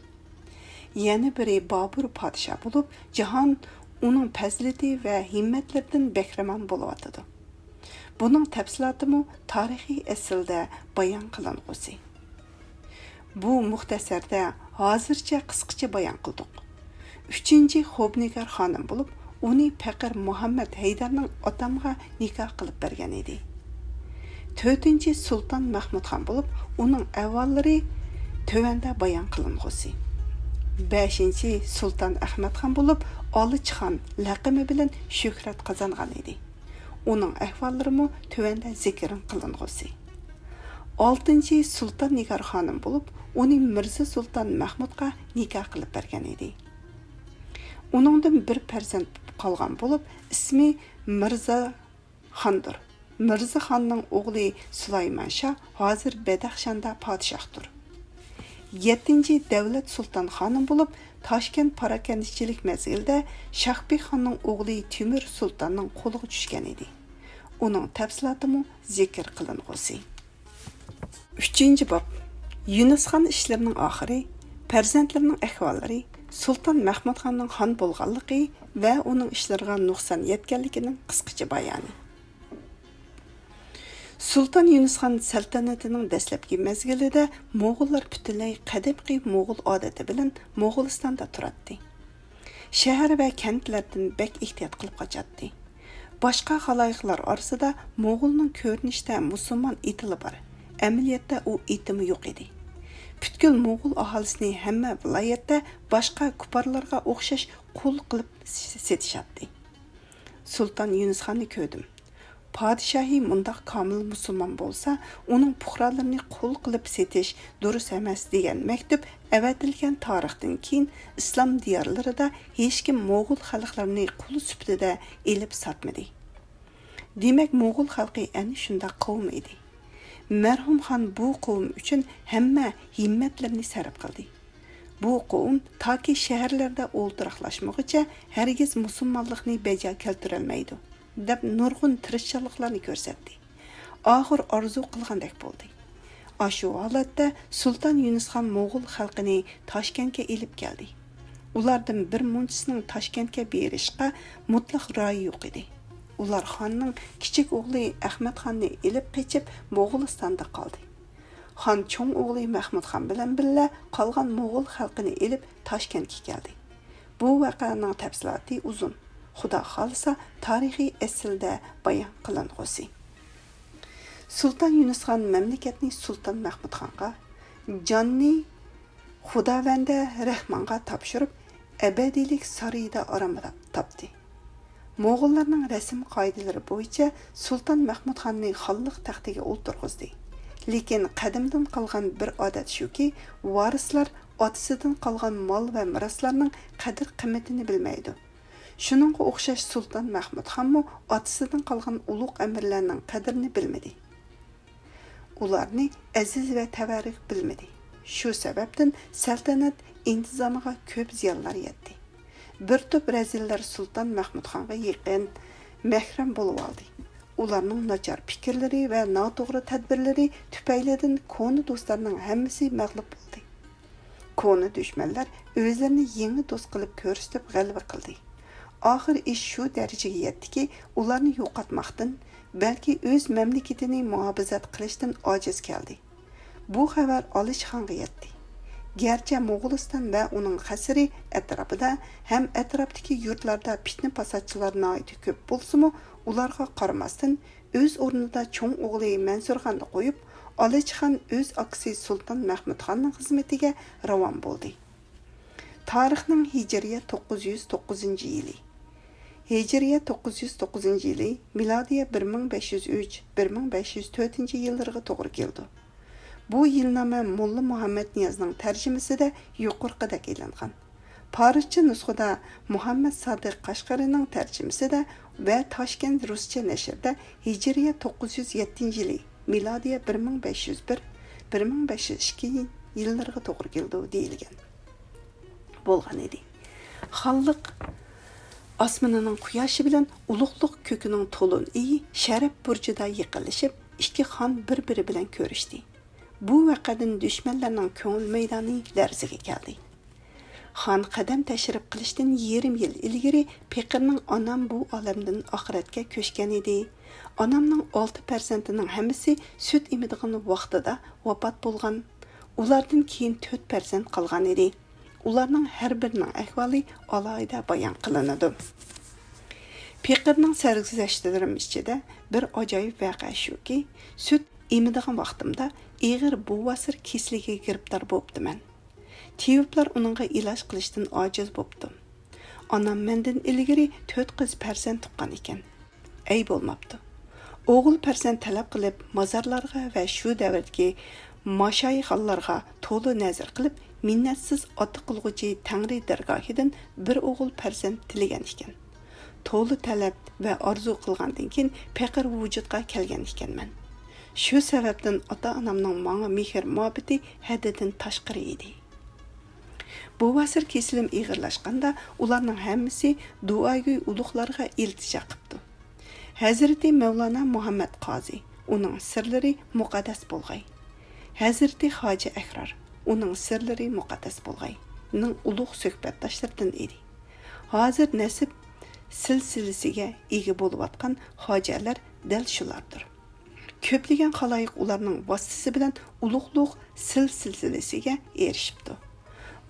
يەنە بىرى بابۇر پادىشاھ بولۇپ، جاھان ئۇنىڭ پەزىلىتى ۋە ھىممەتلىرىدىن بەھرىمەن بولۇۋاتىدۇ. بۇنىڭ تەپسىلاتىمۇ تارىخىي ئەسىلدە بايان قىلىنغۇسى. بۇ مۇختەسەردە ھازىرچە قىسقىچە بايان قىلدۇق. ئۈچىنچى خوبنىگار خانىم بولۇپ، ئۇنى پەقىر مۇھەممەد ھەيدەرنىڭ ئاتامغا نىكاھ قىلىپ بەرگەن ئىدى. تۆتىنچى سۇلتان مەخمۇتخان بولۇپ، ئۇنىڭ ئەھۋاللىرى تۆۋەندە بايان قىلىنغۇسى. بەشىنچى سۇلتان ئەخمەتخان بولۇپ، ئالىچخان لەقىمى بىلەن شۆھرەت قازانغان ئىدى. ئۇنىڭ ئەھۋاللىرىمۇ تۆۋەندە زىكىر قىلىنغۇسى. ئالتىنچى سۇلتان نىگار خانىم بولۇپ، ئۇنى مىرزا سۇلتان مەخمۇتقا نىكاھ قىلىپ بەرگەن ئىدى. ئۇنىڭدىن بىر پەرزەنت قالغان بولۇپ، ئىسمى مىرزا خاندۇر. مىرزا خاننىڭ ئوغلى سۇلايمان شاھ ھازىر بەدەخشاندا پادىشاھتۇر. يەتتىنچى دەۋلەت سۇلتان خانىم بولۇپ، تاشكەنت پاراكەندىچىلىك مەزگىلىدە شاھبېك خاننىڭ ئوغلى تۆمۈر سۇلتاننىڭ قولىغا چۈشكەن ئىدى. ئۇنىڭ تەپسىلاتىمۇ زىكىر قىلىنغۇسى. ئۈچىنچى باب. يۇنۇسخان ئىشلىرىنىڭ ئاخىرى، پەرزەنتلىرىنىڭ ئەھۋاللىرى، سۇلتان مەخمۇتخاننىڭ خان بولغانلىقى ۋە ئۇنىڭ ئىشلىرىغا نۇقسان يەتكەنلىكىنىڭ قىسقىچە بايانى. سۇلتان يۇنۇسخان سەلتەنىتىنىڭ دەسلەپكى مەزگىلىدە موغۇللار پۈتۈنلەي قەدىمكى موغۇل ئادىتى بىلەن موغۇلىستاندا تۇراتتى. شەھەر ۋە كەنتلەردىن بەك ئېھتىيات قىلىپ قاچاتتى. باشقا خالايىقلار ئارىسىدا موغۇلنىڭ كۆرۈنۈشتە مۇسۇلمان ئېتىلا بار، ئەمەلىيەتتە ئۇ ئېتىمۇ يوق ئىدى. پۈتكۈل موغۇل ئاھالىسىنى ھەممە ۋىلايەتتە باشقا كۇپارلارغا ئوخشاش قۇل قىلىپ سېتىشاتتى. سۇلتان يۇنۇسخاننى كۆردۈم. پادىشاھى مۇنداق كامىل مۇسۇلمان بولسا، ئۇنىڭ پۇقرالىرىنى قۇل قىلىپ سېتىش دۇرۇس ئەمەس دېگەن مەكتۇپ ئەۋەتىلگەن تارىختىن كېيىن ئىسلام دىيارلىرىدا ھېچكىم موغۇل خەلقلىرىنى قۇل سۈپىتىدە ئېلىپ ساتمىدى. دېمەك، موغۇل خەلقى ئەنە شۇنداق قەۋم ئىدى. مەرھۇم خان بۇ قەۋم ئۈچۈن ھەممە ھىممەتلىرىنى سەرپ قىلدى. بۇ قەۋم تاكى شەھەرلەردە ئولتۇراقلاشمىغۇچە ھەرگىز مۇسۇلمانلىقنى بەجا كەلتۈرەلمەيدۇ، دەپ نۇرغۇن تىرىشچانلىقلارنى كۆرسەتتى. ئاخىر ئارزۇ قىلغاندەك بولدى. ئاشۇ ھالەتتە سۇلتان يۇنۇسخان موغۇل خەلقىنى تاشكەنتكە ئېلىپ كەلدى. ئۇلاردىن بىر مۇنچىسىنىڭ تاشكەنتكە بېرىشقا مۇتلەق رايى يوق ئىدى. ئۇلار خاننىڭ كىچىك ئوغلى ئەخمەتخاننى ئېلىپ قېچىپ، موغۇلىستاندا قالدى. خان چوڭ ئوغلى مەخمۇتخان بىلەن بىللە قالغان موغۇل خەلقىنى ئېلىپ تاشكەنتكە كەلدى. بۇ ۋەقەنىڭ تەپسىلاتى ئۇزۇن. خۇدا خالىسا، تارىخىي ئەسلىدە بايان قىلىنغۇسى. سۇلتان يۇنۇسخان مەملىكەتنى سۇلتان مەخمۇتخانغا، جاننى خۇداۋەندە رەھمانغا تاپشۇرۇپ، ئەبەدىيلىك سارىيىدا ئارام تاپتى. موغۇللارنىڭ رەسىم قائىدىلىرى بويىچە سۇلتان مەخمۇتخاننى خانلىق تەختىگە ئولتۇرغۇزدى. لېكىن قەدىمدىن قالغان بىر ئادەت شۇكى، ۋارىسلار ئاتىسىدىن قالغان مال ۋە مىراسلارنىڭ قەدىر-قىممىتىنى بىلمەيدۇ. شۇنىڭغا ئوخشاش سۇلتان مەخمۇتخانمۇ ئاتىسىدىن قالغان ئۇلۇغ ئەمىرلەرنىڭ قەدرىنى بىلمىدى. ئۇلارنى ئەزىز ۋە تەۋەررۈك بىلمىدى. شۇ سەۋەبتىن سەلتەنەت ئىنتىزامىغا كۆپ زىيانلار يەتتى. بىر توپ رەزىللەر سۇلتان مەخمۇتخانغا يېقىن مەھرەم بولۇۋالدى. ئۇلارنىڭ ناچار پىكىرلىرى ۋە ناتوغرا تەدبىرلىرى تۈپەيلىدىن كونا دوستلارنىڭ ھەممىسى مەغلۇپ بولدى. كونا دۈشمەنلەر ئۆزلىرىنى يېڭى دوست قىلىپ كۆرسىتىپ غەلىبە قىلدى. ئاخىر ئىش شۇ دەرىجىگە يەتتىكى، ئۇلارنى يوقاتماقتىن، بەلكى ئۆز مەملىكىتىنى مۇھاپىزەت قىلىشتىن ئاجىز كەلدى. بۇ خەۋەر ئالىچخانغا يەتتى. گەرچە موغۇلىستان ۋە ئۇنىڭ قەسرى ئەتراپىدا ھەم ئەتراپتىكى يۇرتلاردا پىتنە-پاساتچىلار ناھايىتى كۆپ بولسىمۇ، ئۇلارغا قارىماستىن، ئۆز ئورنىدا چوڭ ئوغلى مەنسۇرخاننى قويۇپ، ئالىچخان ئۆز ئاكىسى سۇلتان مەخمۇتخاننىڭ خىزمىتىگە راۋان بولدى. تارىخنىڭ ھىجرىيە توققۇز يۈز توققۇزىنچى يىلى. ھىجرىيە توققۇز يۈز توققۇزىنچى يىلى، مىلادىيە بىر مىڭ بەش يۈز ئۈچ، بىر مىڭ بەش يۈز تۆتىنچى يىللىرىغا توغرا كېلىدۇ. بۇ يىلنامە موللا مۇھەممەد نىيازنىڭ تەرجىمىسىدە يۇقىرىقىدەك ئېلىنغان. پارسچە نۇسخىدا مۇھەممەد سادىق قەشقەرىنىڭ تەرجىمىسىدە ۋە تاشكەنت رۇسچە نەشرىدە ھىجرىيە توققۇز يۈز يەتتىنچى يىلى، مىلادىيە بىر مىڭ بەش يۈز بىر، بىر مىڭ بەش يۈز ئىككى يىللىرىغا توغرا كېلىدۇ دېيىلگەن بولغان ئىدى. خانلىق ئاسمىنىنىڭ قۇياشى بىلەن ئۇلۇغلۇق كۆكىنىڭ تولۇن ئېيى شەرەپ بۇرجىدا يېقىنلىشىپ، ئىككى خان بىر-بىرى بىلەن كۆرۈشتى. بۇ ۋەقەدىن دۈشمەنلەرنىڭ كۆڭۈل مەيدانى لەرزىگە كەلدى. خان قەدەم تەشرىپ قىلىشتىن يېرىم يىل ئىلگىرى پېقىرنىڭ ئانام بۇ ئالەمدىن ئاخىرەتكە كۆچكەن ئىدى. ئانامنىڭ ئالتە پەرزەنتىنىڭ ھەممىسى سۈت ئېمىدىغان ۋاقتىدا ۋاپات بولغان. ئۇلاردىن كېيىن تۆت پەرزەنت قالغان ئىدى. ئۇلارنىڭ ھەر بىرىنىڭ ئەھۋالى ئالاھىدە بايان قىلىنىدۇ. پېقىرنىڭ سەرگۈزەشتلىرىم ئىچىدە بىر ئاجايىپ ۋەقە شۇكى، سۈت ئېمىدىغان ۋاقتىمدا ئېغىر بوۋاسىر كېسىلىگە گىرىپتار بوپتىمەن. تېۋىپلار ئۇنىڭغا ئىلاج قىلىشتىن ئاجىز بوپتۇ. ئانام مەندىن ئىلگىرى تۆت قىز پەرزەنت تۇغقان ئىكەن. ئەي بولماپتۇ. ئوغۇل پەرزەنت تەلەپ قىلىپ، مازارلارغا ۋە شۇ دەۋردىكى ماشايىخانلارغا تولا نەزىر قىلىپ، مىننەتسىز ئاتا قىلغۇچى تەڭرى دەرگاھىدىن بىر ئوغۇل پەرزەنت تىلىگەن ئىكەن. تولا تەلەپ ۋە ئارزۇ قىلغاندىن كېيىن، پېقىر ۋۇجۇدقا كەلگەن ئىكەنمەن. شۇ سەۋەبتىن ئاتا-ئانامنىڭ ماڭا مېھىر-مۇھەببىتى ھەددىدىن تاشقىرى ئىدى. بوۋاسىر كېسىلىم ئېغىرلاشقاندا، ئۇلارنىڭ ھەممىسى دۇئاگوي ئۇلۇغلارغا ئىلتىجا قىپتۇ. ھەزرىتى مەۋلانا مۇھەممەد قازى، ئۇنىڭ سىرلىرى مۇقەددەس بولغاي. ھەزرىتى خاجە ئەھرار، ئۇنىڭ سىرلىرى مۇقەددەس بولغاي، نىڭ ئۇلۇغ سۆھبەتداشلىرىدىن ئىدى. ھازىر نەسىب سىلسىلىسىگە ئىگە بولۇۋاتقان خاجەلەر دەل شۇلاردۇر. كۆپلىگەن خالايىق ئۇلارنىڭ ۋاسىتىسى بىلەن ئۇلۇغلۇق سىلسىلىسىگە ئېرىشىپتۇ.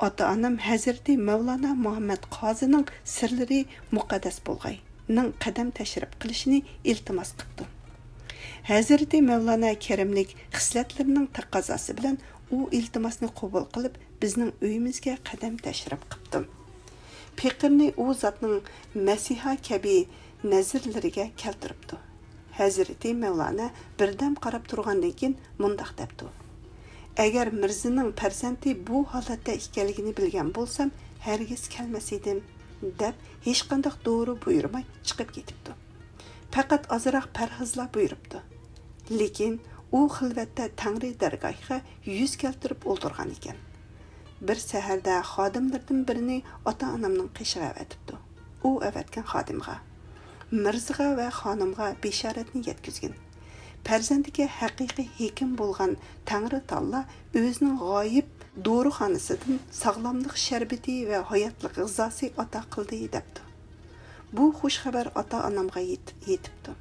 ئاتا-ئانام ھەزرىتى مەۋلانا مۇھەممەد قازىنىڭ سىرلىرى مۇقەددەس بولغاينىڭ قەدەم تەشرىپ قىلىشىنى ئىلتىماس قىپتۇ. ھەزرىتى مەۋلانا كەرەملىك خىسلەتلىرىنىڭ تەقەززاسى بىلەن ئۇ ئىلتىماسنى قوبۇل قىلىپ، بىزنىڭ ئۆيىمىزگە قەدەم تەشرىپ قىپتۇ. پېقىرنى ئۇ زاتنىڭ مەسىھا كەبى نەزىرلىرىگە كەلتۈرۈپتۇ. ھەزرىتى مەۋلانا بىردەم قاراپ تۇرغاندىن كېيىن مۇنداق دەپتۇ: «ئەگەر مىرزىنىڭ پەرزەنتى بۇ ھالەتتە ئىكەنلىكىنى بىلگەن بولسام، ھەرگىز كەلمەس ئىدىم» دەپ، ھېچقانداق دورا بۇيرۇماي چىقىپ كېتىپتۇ. پەقەت ئازراق پەرھىزلا بۇيرۇپتۇ. لېكىن ئۇ خىلۋەتتە تەڭرى دەرگاھىغا يۈز كەلتۈرۈپ ئولتۇرغان ئىكەن. بىر سەھەردە خادىملىرىدىن بىرىنى ئاتا-ئانامنىڭ قېشىغا ئەۋەتىپتۇ. ئۇ ئەۋەتكەن خادىمغا، مىرزىغا ۋە خانىمغا بېشارەتنى يەتكۈزگىن. پەرزەنتىگە ھەقىقىي ھېكىم بولغان تەڭرى تائالا ئۆزىنىڭ غايىب دورىخانىسىدىن ساغلاملىق شەربىتى ۋە ھاياتلىق غىزاسى ئاتا قىلدى، دەپتۇ. بۇ خۇش خەۋەر ئاتا-ئانامغا يېتىپ، يېتىپتۇ.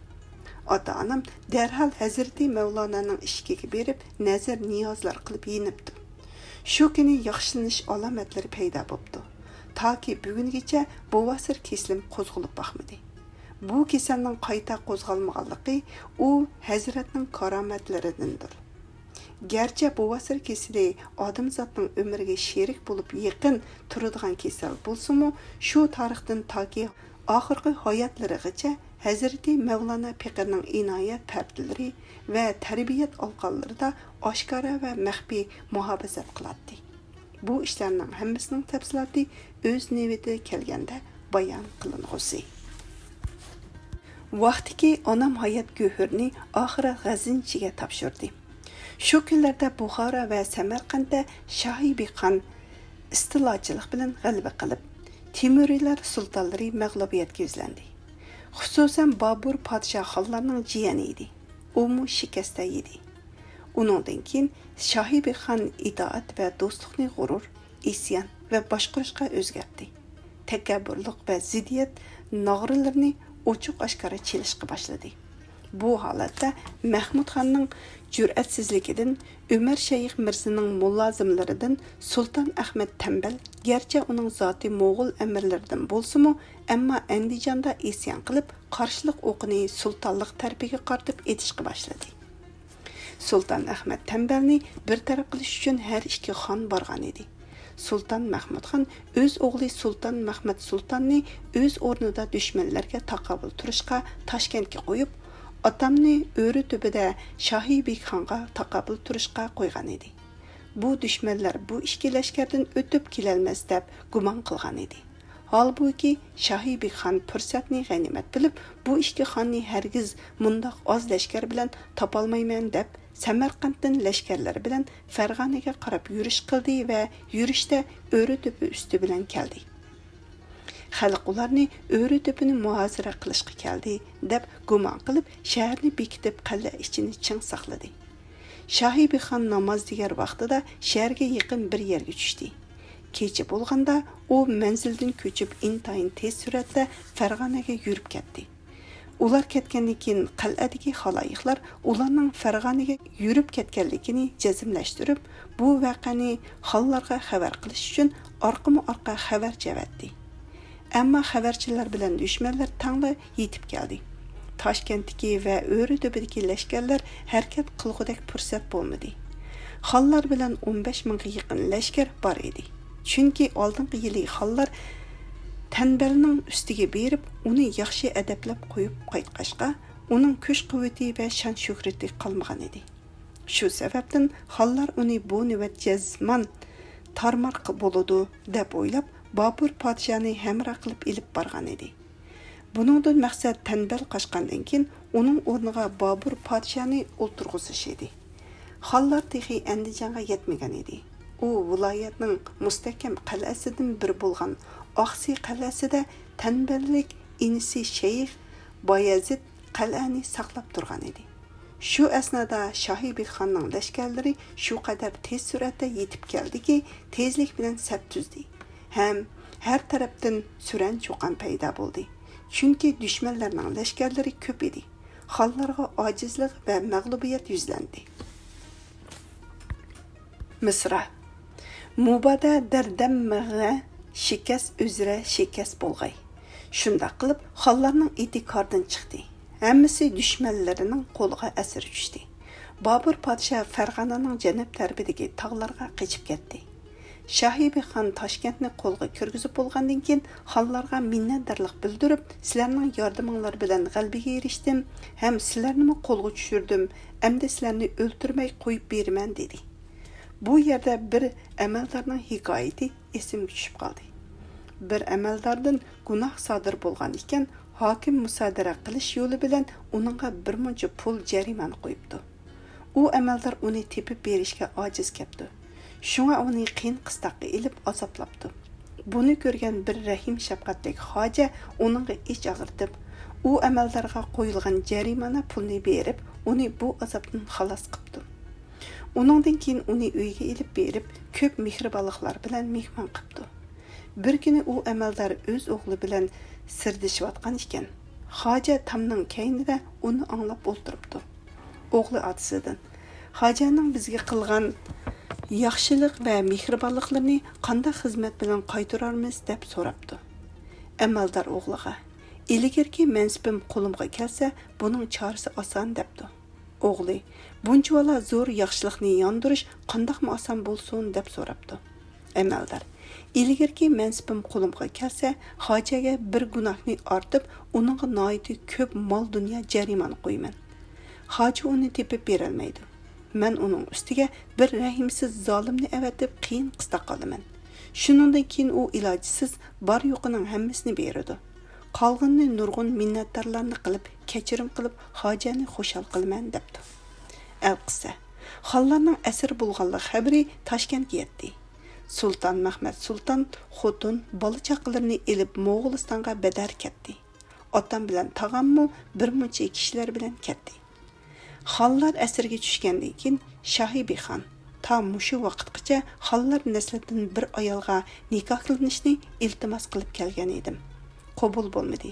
ئاتا-ئانام دەرھال ھەزرىتى مەۋلانانىڭ ئىشىكىگە بېرىپ، نەزىر-نىيازلار قىلىپ يېنىپتۇ. شۇ كۈنى ياخشىلىنىش ئالامەتلىرى پەيدا بوپتۇ. تاكى بۈگۈنگىچە بوۋاسىر كېسىلىم قوزغىلىپ باقمىدى. بۇ كېسەلنىڭ قايتا قوزغالمىغانلىقى ئۇ ھەزرەتنىڭ كارامەتلىرىدىندۇر. گەرچە بوۋاسىر كېسىلى ئادەمزاتنىڭ ئۆمرىگە شېرىك بولۇپ يېقىن تۇرىدىغان كېسەل بولسىمۇ، شۇ تارىختىن تاكى ئاخىرقى ھاياتلىرىغىچە ھەزرىتى مەۋلانا پېقىرنىڭ ئىنايەت پەردىلىرى ۋە تەربىيەت ئالقانلىرىدا ئاشكارا ۋە مەخپىي مۇھاپىزەت قىلاتتى. بۇ ئىشلارنىڭ ھەممىسىنىڭ تەپسىلاتى ئۆز نۆۋىتىدە كەلگەندە بايان قىلىنغۇسى. ۋاقتىكى ئانام ھايات گۆھىرىنى ئاخىرى غەزنىچىگە تاپشۇردى. شۇ كۈنلەردە بۇخارا ۋە سەمەرقەنتتە شاھى بىخان ئىستىلاچىلىق بىلەن غەلىبە قىلىپ، تېمۇرىلەر سۇلتانلىرى مەغلۇبىيەتكە يۈزلەندى. خۇسۇسەن، بابۇر پادىشاھ خانلارنىڭ جىيەنى ئىدى. ئۇمۇ شىكەستە يېدى. ئۇنىڭدىن كېيىن شاھى بىخان ئىتائەت ۋە دوستلۇقنى غۇرۇر، ئىسيان ۋە باشقۇرۇشقا ئۆزگەرتتى. تەكەببۇرلۇق ۋە زىددىيەت ناغرىلىرىنى ئوچۇق-ئاشكارا چېلىشقا باشلىدى. بۇ ھالەتتە مەھمۇد خاننىڭ جۈرئەتسىزلىكىدىن، ئۆمەر شەيخ مىرزىنىڭ مۇلازىملىرىدىن سۇلتان ئەخمەت تەمبەل، گەرچە ئۇنىڭ زاتى موغۇل ئەمىرلىرىدىن بولسىمۇ، ئەمما ئەندىجاندا ئىسيان قىلىپ، قارشىلىق ئوقىنى سۇلتانلىق تەرىپىگە قارىتىپ ئېتىشقا باشلىدى. سۇلتان ئەخمەت تەمبەلنى بىر تەرەپ قىلىش ئۈچۈن ھەر ئىككى خان بارغان ئىدى. سۇلتان مەھمۇد خان ئۆز ئوغلى سۇلتان مەخمەت سۇلتاننى ئۆز ئورنىدا دۈشمەنلەرگە تاقابىل تۇرۇشقا تاشكەنتكە قويۇپ، ئاتامنى ئۆرە تۈبىدە شاھى بىخانغا تاقابىل تۇرۇشقا قويغان ئىدى. بۇ دۈشمەنلەر بۇ ئىككى لەشكەردىن ئۆتۈپ كېلەلمەس دەپ گۇمان قىلغان ئىدى. ھالبۇكى، شاھى بىخان پۇرسەتنى غەنىيمەت بىلىپ، بۇ ئىككى خاننى ھەرگىز مۇنداق ئاز لەشكەر بىلەن تاپالمايمەن دەپ، سەمەرقەنتتىن لەشكەرلەر بىلەن فەرغانىگە قاراپ يۈرۈش قىلدى ۋە يۈرۈشتە ئۆرە تۆپە ئۈستى بىلەن كەلدى. خەلق ئۇلارنى ئۆرە تۆپىنى مۇھاسىرە قىلىشقا كەلدى دەپ گۇمان قىلىپ، شەھەرنى بېكىتىپ، قەلئە ئىچىنى چىڭ ساقلىدى. شاھى بىخان ناماز دېگەر ۋاقتىدا شەھەرگە يېقىن بىر يەرگە چۈشتى. كېچە بولغاندا ئۇ مەنزىلدىن كۆچۈپ، ئىنتايىن تېز سۈرئەتتە فەرغانەگە يۈرۈپ كەتتى. ئۇلار كەتكەندىن كېيىن، قەلئەدىكى خالايىقلار ئۇلارنىڭ فەرغانىگە يۈرۈپ كەتكەنلىكىنى جەزملەشتۈرۈپ، بۇ ۋەقەنى خانلارغا خەۋەر قىلىش ئۈچۈن ئارقىمۇ ئارقا خەۋەرچى ئەۋەتتى. ئەمما خەۋەرچىلەر بىلەن دۈشمەنلەر تەڭلا يېتىپ كەلدى. تاشكەنتتىكى ۋە ئۆرە تۆپىدىكى لەشكەرلەر ھەرىكەت قىلغۇدەك پۇرسەت بولمىدى. خانلار بىلەن ئون بەش مىڭغا يېقىن لەشكەر بار ئىدى. چۈنكى ئالدىنقى يىلى خانلار تەنبەلنىڭ ئۈستىگە بېرىپ، ئۇنى ياخشى ئەدەپلەپ قويۇپ قايتقاچقا، ئۇنىڭ كۈچ-قۇۋۋىتى ۋە شان-شۆھرىتى قالمىغان ئىدى. شۇ سەۋەبتىن خانلار ئۇنى بۇ نۆۋەت جەزمەن تارمار بولىدۇ دەپ ئويلاپ، بابۇر پادىشاھنى ھەمراھ قىلىپ ئېلىپ بارغان ئىدى. بۇنىڭدىن مەقسەت تەنبەل قاچقاندىن كېيىن ئۇنىڭ ئورنىغا بابۇر پادىشاھنى ئولتۇرغۇزۇش ئىدى. خانلار تېخى ئەندىجانغا يەتمىگەن ئىدى. ئۇ ۋىلايەتنىڭ مۇستەھكەم قەلئەسىدىن بىرى بولغان ئاقسى قەلئەسىدە تەنبەللىك ئىنىسى شەيخ بايەزىد قەلئەنى ساقلاپ تۇرغان ئىدى. شۇ ئەسنادا شاھى بىخاننىڭ لەشكەرلىرى شۇ قەدەر تېز سۈرئەتتە يېتىپ كەلدىكى، تېزلىك بىلەن سەپ تۈزدى ھەم ھەر تەرەپتىن سۈرەن-چۇقان پەيدا بولدى. چۈنكى دۈشمەنلەرنىڭ لەشكەرلىرى كۆپ ئىدى. خانلارغا ئاجىزلىق ۋە مەغلۇبىيەت يۈزلەندى. مىسرا. مۇبادا دەردەممىغە شىكەس ئۈزرە شىكەس بولغاي. شۇنداق قىلىپ، خانلارنىڭ ئېتى كاردىن چىقتى. ھەممىسى دۈشمەنلىرىنىڭ قولىغا ئەسىر چۈشتى. بابۇر پادىشاھ فەرغانىنىڭ جەنۇب تەرىپىدىكى تاغلارغا قېچىپ كەتتى. شاھىبى خان تاشكەنتنى قولغا كىرگۈزۈپ بولغاندىن كېيىن، خانلارغا مىننەتدارلىق بىلدۈرۈپ، سىلەرنىڭ ياردىمىڭلار بىلەن غەلىبىگە ئېرىشتىم ھەم سىلەرنىمۇ قولغا چۈشۈردۈم، ئەمدى سىلەرنى ئۆلتۈرمەي قويۇپ بېرىمەن، دېدى. بۇ يەردە بىر ئەمەلدارنىڭ ھېكايىتى ئېسىمگە چۈشۈپ قالدى. بىر ئەمەلداردىن گۇناھ سادىر بولغان ئىكەن، ھاكىم مۇسادىرە قىلىش يولى بىلەن ئۇنىڭغا بىر مۇنچە پۇل جەرىمانە قويۇپتۇ. ئۇ ئەمەلدار ئۇنى تېپىپ بېرىشكە ئاجىز كەپتۇ. شۇڭا ئۇنى قىيىن قىستاققا ئېلىپ ئازابلاپتۇ. بۇنى كۆرگەن بىر رەھىم شەپقەتلىك خاجە ئۇنىڭغا ئىچ ئاغرىتىپ، ئۇ ئەمەلدارغا قويۇلغان جەرىمانە پۇلنى بېرىپ، ئۇنى بۇ ئازابتىن خالاس قىپتۇ. ئۇنىڭدىن كېيىن ئۇنى ئۆيىگە ئېلىپ بېرىپ، كۆپ مېھرىبانلىقلار بىلەن مېھمان قىپتۇ. بىر كۈنى ئۇ ئەمەلدار ئۆز ئوغلى بىلەن سىردىشىۋاتقان ئىكەن. خاجە تامنىڭ كەينىدە ئۇنى ئاڭلاپ ئولتۇرۇپتۇ. ئوغلى ئاتىسىدىن، «خاجەنىڭ بىزگە قىلغان ياخشىلىق ۋە مېھرىبانلىقلىرىنى قانداق خىزمەت بىلەن قايتۇرارمىز؟» دەپ سوراپتۇ. ئەمەلدار ئوغلىغا، «ئىلگىرىكى مەنسىپىم قولۇمغا كەلسە، بۇنىڭ چارىسى ئاسان» دەپتۇ. ئوغلى، «بۇنچىۋالا زور ياخشىلىقنى ياندۇرۇش قانداقمۇ ئاسان بولسۇن؟» دەپ سوراپتۇ. ئەمەلدار، «ئىلگىرىكى مەنسىپىم قولۇمغا كەلسە، خاجەگە بىر گۇناھنى ئارتىپ، ئۇنىڭغا ناھايىتى كۆپ مال-دۇنيا جەرىمانە قويىمەن. خاجە ئۇنى تېپىپ بېرەلمەيدۇ. مەن ئۇنىڭ ئۈستىگە بىر رەھىمسىز زالىمنى ئەۋەتىپ، قىيىن قىستاققا ئالىمەن. شۇنىڭدىن كېيىن ئۇ ئىلاجسىز بار-يوقىنىڭ ھەممىسىنى بېرىدۇ. قالغىنىنى نۇرغۇن مىننەتدارلارنى قىلىپ، كەچۈرۈم قىلىپ، خاجەنى خۇشال قىلىمەن» دەپتۇ. ئەلقىسە، خانلارنىڭ ئەسىر بولغانلىق خەۋىرى تاشكەنتكە يەتتى. سۇلتان مەھمەت سۇلتان خوتۇن، بالا-چاقىلىرىنى ئېلىپ، موغۇلىستانغا بەدەر كەتتى. ئاتام بىلەن تاغاممۇ بىر مۇنچە كىشىلەر بىلەن كەتتى. خانلار ئەسىرگە چۈشكەندىن كېيىن، شاھىبى خان تا مۇشۇ ۋاقىتقىچە خانلار نەسلىدىن بىر ئايالغا نىكاھلىنىشنى ئىلتىماس قىلىپ كەلگەن ئىدىم. قوبۇل بولمىدى.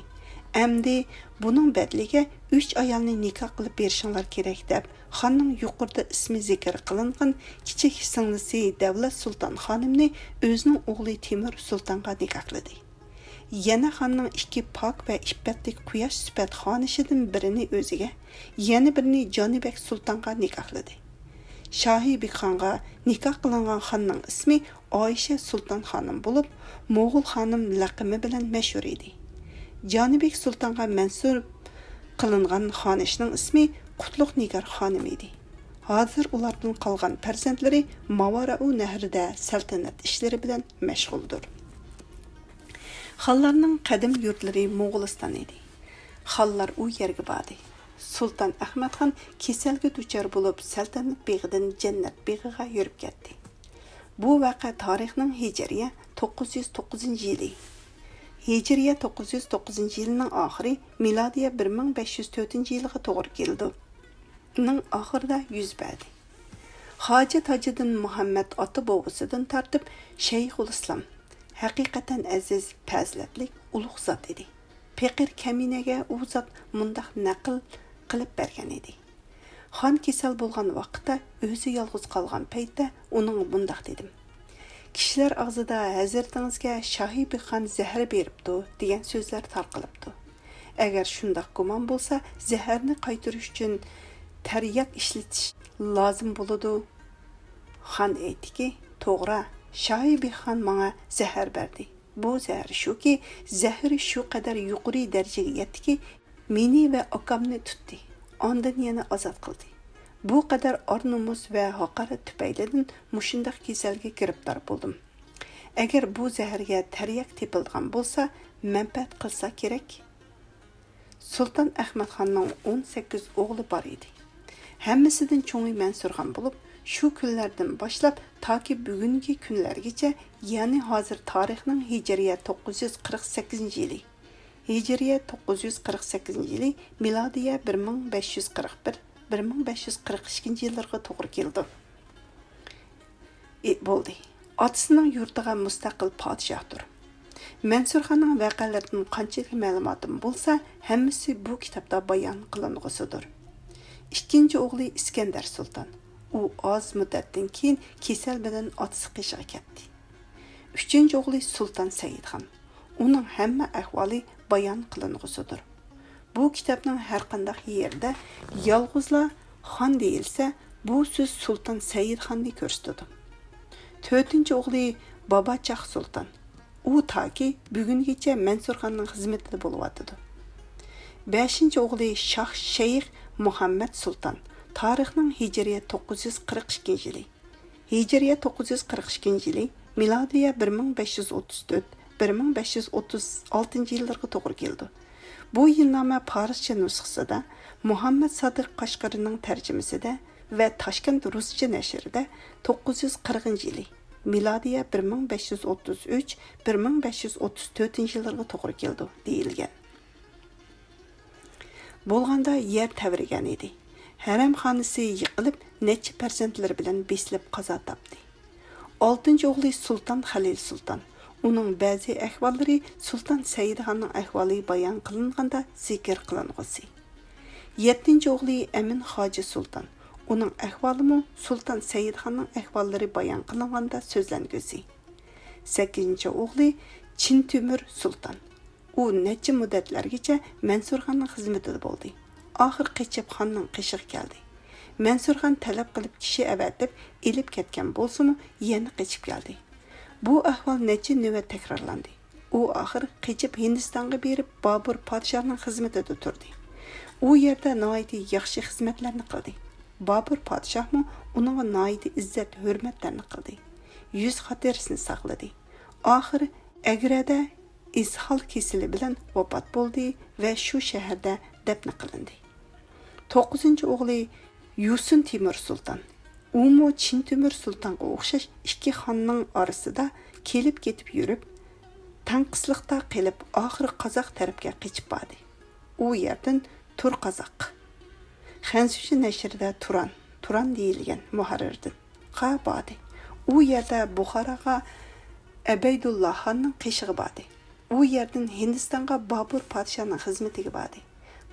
ئەمدى بۇنىڭ بەدىلىگە ئۈچ ئايالنى نىكاھ قىلىپ بېرىشىڭلار كېرەك دەپ، خاننىڭ يۇقىرىدا ئىسمى زىكىر قىلىنغان كىچىك سىڭلىسى دەۋلەت سۇلتان خانىمنى ئۆزىنىڭ ئوغلى تېمۇر سۇلتانغا نىكاھلىدى. يەنە خاننىڭ ئىككى پاك ۋە ئىپپەتلىك قۇياش سۈپەت خانىشىدىن بىرىنى ئۆزىگە، يەنە بىرىنى جانىبەگ سۇلتانغا نىكاھلىدى. شاھىبىگ خانغا نىكاھ قىلىنغان خاننىڭ ئىسمى ئائىشە سۇلتان خانىم بولۇپ، موغۇل خانىم لەقىمى بىلەن مەشھۇر ئىدى. جانىبەگ سۇلتانغا مەنسۇپ قىلىنغان خانىشنىڭ ئىسمى قۇتلۇق نىگار خانىم ئىدى. ھازىر ئۇلاردىن قالغان پەرزەنتلىرى ماۋارائۇ نەھرىدە سەلتەنەت ئىشلىرى بىلەن مەشغۇلدۇر. خانلارنىڭ قەدىم يۇرتلىرى موغۇلىستان ئىدى. خانلار ئۇ يەرگە باردى. سۇلتان ئەخمەت خان كېسەلگە دۇچار بولۇپ، سەلتەنەت بېغىدىن جەننەت بېغىغا يۈرۈپ كەتتى. بۇ ۋەقە تارىخنىڭ ھىجرىيە توققۇز يۈز توققۇزىنچى يىلى، ھىجرىيە توققۇز يۈز توققۇزىنچى يىلىنىڭ ئاخىرى، مىلادىيە بىر مىڭ بەش يۈز تۆتىنچى يىلىغا توغرا كېلىدۇ، نىڭ ئاخىرىدا يۈز بەردى. خاجە تاجىدىن مۇھەممەد ئاتا-بوۋىسىدىن تارتىپ شەيخۇلئىسلام، ھەقىقەتەن ئەزىز، پەزىلەتلىك، ئۇلۇغ زات ئىدى. پېقىر كەمىنەگە ئۇ زات مۇنداق نەقىل قىلىپ بەرگەن ئىدى. خان كېسەل بولغان ۋاقىتتا، ئۆزى يالغۇز قالغان پەيتتە ئۇنىڭغا مۇنداق دېدىم: «كىشىلەر ئاغزىدا ھەزرىتىڭىزگە شاھىبى خان زەھەر بېرىپتۇ» دېگەن سۆزلەر تارقىلىپتۇ. ئەگەر شۇنداق گۇمان بولسا، زەھەرنى قايتۇرۇش ئۈچۈن تەرياك ئىشلىتىش لازىم بولىدۇ. خان ئېيتتىكى، توغرا، شاھىبى خان ماڭا زەھەر بەردى. بۇ زەھەر شۇكى، زەھىرى شۇ قەدەر يۇقىرى دەرىجىگە يەتتىكى، مېنى ۋە ئاكامنى تۇتتى. ئاندىن يەنە ئازاد قىلدى. بۇ قەدەر ئار-نومۇس ۋە ھاقارەت تۈپەيلىدىن مۇشۇنداق كېسەلگە گىرىپتار بولدۇم. ئەگەر بۇ زەھەرگە تەرياك تېپىلىدىغان بولسا، مەنپەئەت قىلسا كېرەك. سۇلتان ئەخمەتخاننىڭ ئون سەككىز ئوغلى بار ئىدى. ھەممىسىدىن چوڭى مەنسۇرخان بولۇپ، شۇ كۈنلەردىن باشلاپ تاكى بۈگۈنكى كۈنلەرگىچە، يەنى ھازىر تارىخنىڭ ھىجرىيە توققۇز يۈز قىرىق سەككىزىنچى يىلى، ھىجرىيە توققۇز يۈز قىرىق سەككىزىنچى يىلى، مىلادىيە بىر مىڭ بەش يۈز قىرىق بىر، بىر مىڭ بەش يۈز قىرىق ئىككىنچى يىللىرىغا توغرا كېلىدۇ. ئى، بولدى. ئاتىسىنىڭ يۇرتىغا مۇستەقىل پادىشاھتۇر. مەنسۇرخاننىڭ ۋەقەلىرىدىن قانچىلىك مەلۇماتىم بولسا، ھەممىسى بۇ كىتابتا بايان قىلىنغۇسىدۇر. ئىككىنچى ئوغلى ئىسكەندەر سۇلتان. ئۇ ئاز مۇددەتتىن كېيىن كېسەل بىلەن ئاتىسى قېشىغا كەتتى. ئۈچىنچى ئوغلى سۇلتان سەئىدخان. ئۇنىڭ ھەممە ئەھۋالى بايان قىلىنغۇسىدۇر. بۇ كىتابنىڭ ھەرقانداق يېرىدە يالغۇزلا خان دېيىلسە، بۇ سۆز سۇلتان سەئىدخاننى كۆرسىتىدۇ. تۆتىنچى ئوغلى باباچاخ سۇلتان. ئۇ تاكى بۈگۈنگىچە مەنسۇرخاننىڭ خىزمىتىدە بولۇۋاتىدۇ. بەشىنچى ئوغلى شاھ شەيخ مۇھەممەد سۇلتان. تارىخنىڭ ھىجرىيە توققۇز يۈز قىرىق ئىككىنچى يىلى، ھىجرىيە توققۇز يۈز قىرىق ئىككىنچى يىلى، مىلادىيە بىر مىڭ بەش يۈز ئوتتۇز تۆت، بىر مىڭ بەش يۈز ئوتتۇز ئالتىنچى يىللىرىغا توغرا كېلىدۇ. بۇ يىلنامە پارسچە نۇسخىسىدا، مۇھەممەد سادىق قەشقىرىنىڭ تەرجىمىسىدە ۋە تاشكەنت رۇسچە نەشرىدە توققۇز يۈز قىرىقىنچى يىلى، مىلادىيە بىر مىڭ بەش يۈز ئوتتۇز ئۈچ، بىر مىڭ بەش يۈز ئوتتۇز تۆتىنچى يىللىرىغا توغرا كېلىدۇ، دېيىلگەن. بولغاندا يەر تەۋرىگەن ئىدى. ھەرەمخانىسى يىقىلىپ، نەچچە پەرزەنتلىرى بىلەن بېسىلىپ قازا تاپتى. ئالتىنچى ئوغلى سۇلتان خەلىل سۇلتان. ئۇنىڭ بەزى ئەھۋاللىرى سۇلتان سەئىدخاننىڭ ئەھۋالى بايان قىلىنغاندا زىكىر قىلىنغۇسى. يەتتىنچى ئوغلى ئەمىن خاجى سۇلتان. ئۇنىڭ ئەھۋالىمۇ سۇلتان سەئىدخاننىڭ ئەھۋاللىرى بايان قىلىنغاندا سۆزلەنگۈسى. سەككىزىنچى ئوغلى چىن تۆمۈر سۇلتان. ئۇ نەچچە مۇددەتلەرگىچە مەنسۇرخاننىڭ خىزمىتىدە بولدى. ئاخىر قېچىپ خاننىڭ قېشىغا كەلدى. مەنسۇرخان تەلەپ قىلىپ كىشى ئەۋەتىپ ئېلىپ كەتكەن بولسىمۇ، يەنە قېچىپ كەلدى. بۇ ئەھۋال نەچچە نۆۋەت تەكرارلاندى. ئۇ ئاخىر قېچىپ ھىندىستانغا بېرىپ، بابۇر پادىشاھنىڭ خىزمىتىدە تۇردى. ئۇ يەردە ناھايىتى ياخشى خىزمەتلەرنى قىلدى. بابۇر پادىشاھمۇ ئۇنىڭغا ناھايىتى ئىززەت-ھۆرمەتلەرنى قىلدى. يۈز خاتىرىسىنى ساقلىدى. ئاخىرى ئەگرەدە ئىسھال كېسىلى بىلەن ۋاپات بولدى ۋە شۇ شەھەردە دەپنە قىلىندى. توققۇزىنچى ئوغلى يۈسۈن تىمۇر سۇلتان. ئۇمۇ چىن تۆمۈر سۇلتانغا ئوخشاش ئىككى خاننىڭ ئارىسىدا كېلىپ-كېتىپ يۈرۈپ، تەڭقىسلىقتا قېلىپ، ئاخىرى قازاق تەرەپكە قېچىپ باردى. ئۇ يەردىن تۇر قازاق. خەنزۇچە نەشرىدە تۇران، تۇران دېيىلگەن مۇھەررىردىن. قا باردى. ئۇ يەردە بۇخاراغا ئەبەيدۇللا خاننىڭ قېشىغا باردى. ئۇ يەردىن ھىندىستانغا بابۇر پادىشاھنىڭ خىزمىتىگە باردى.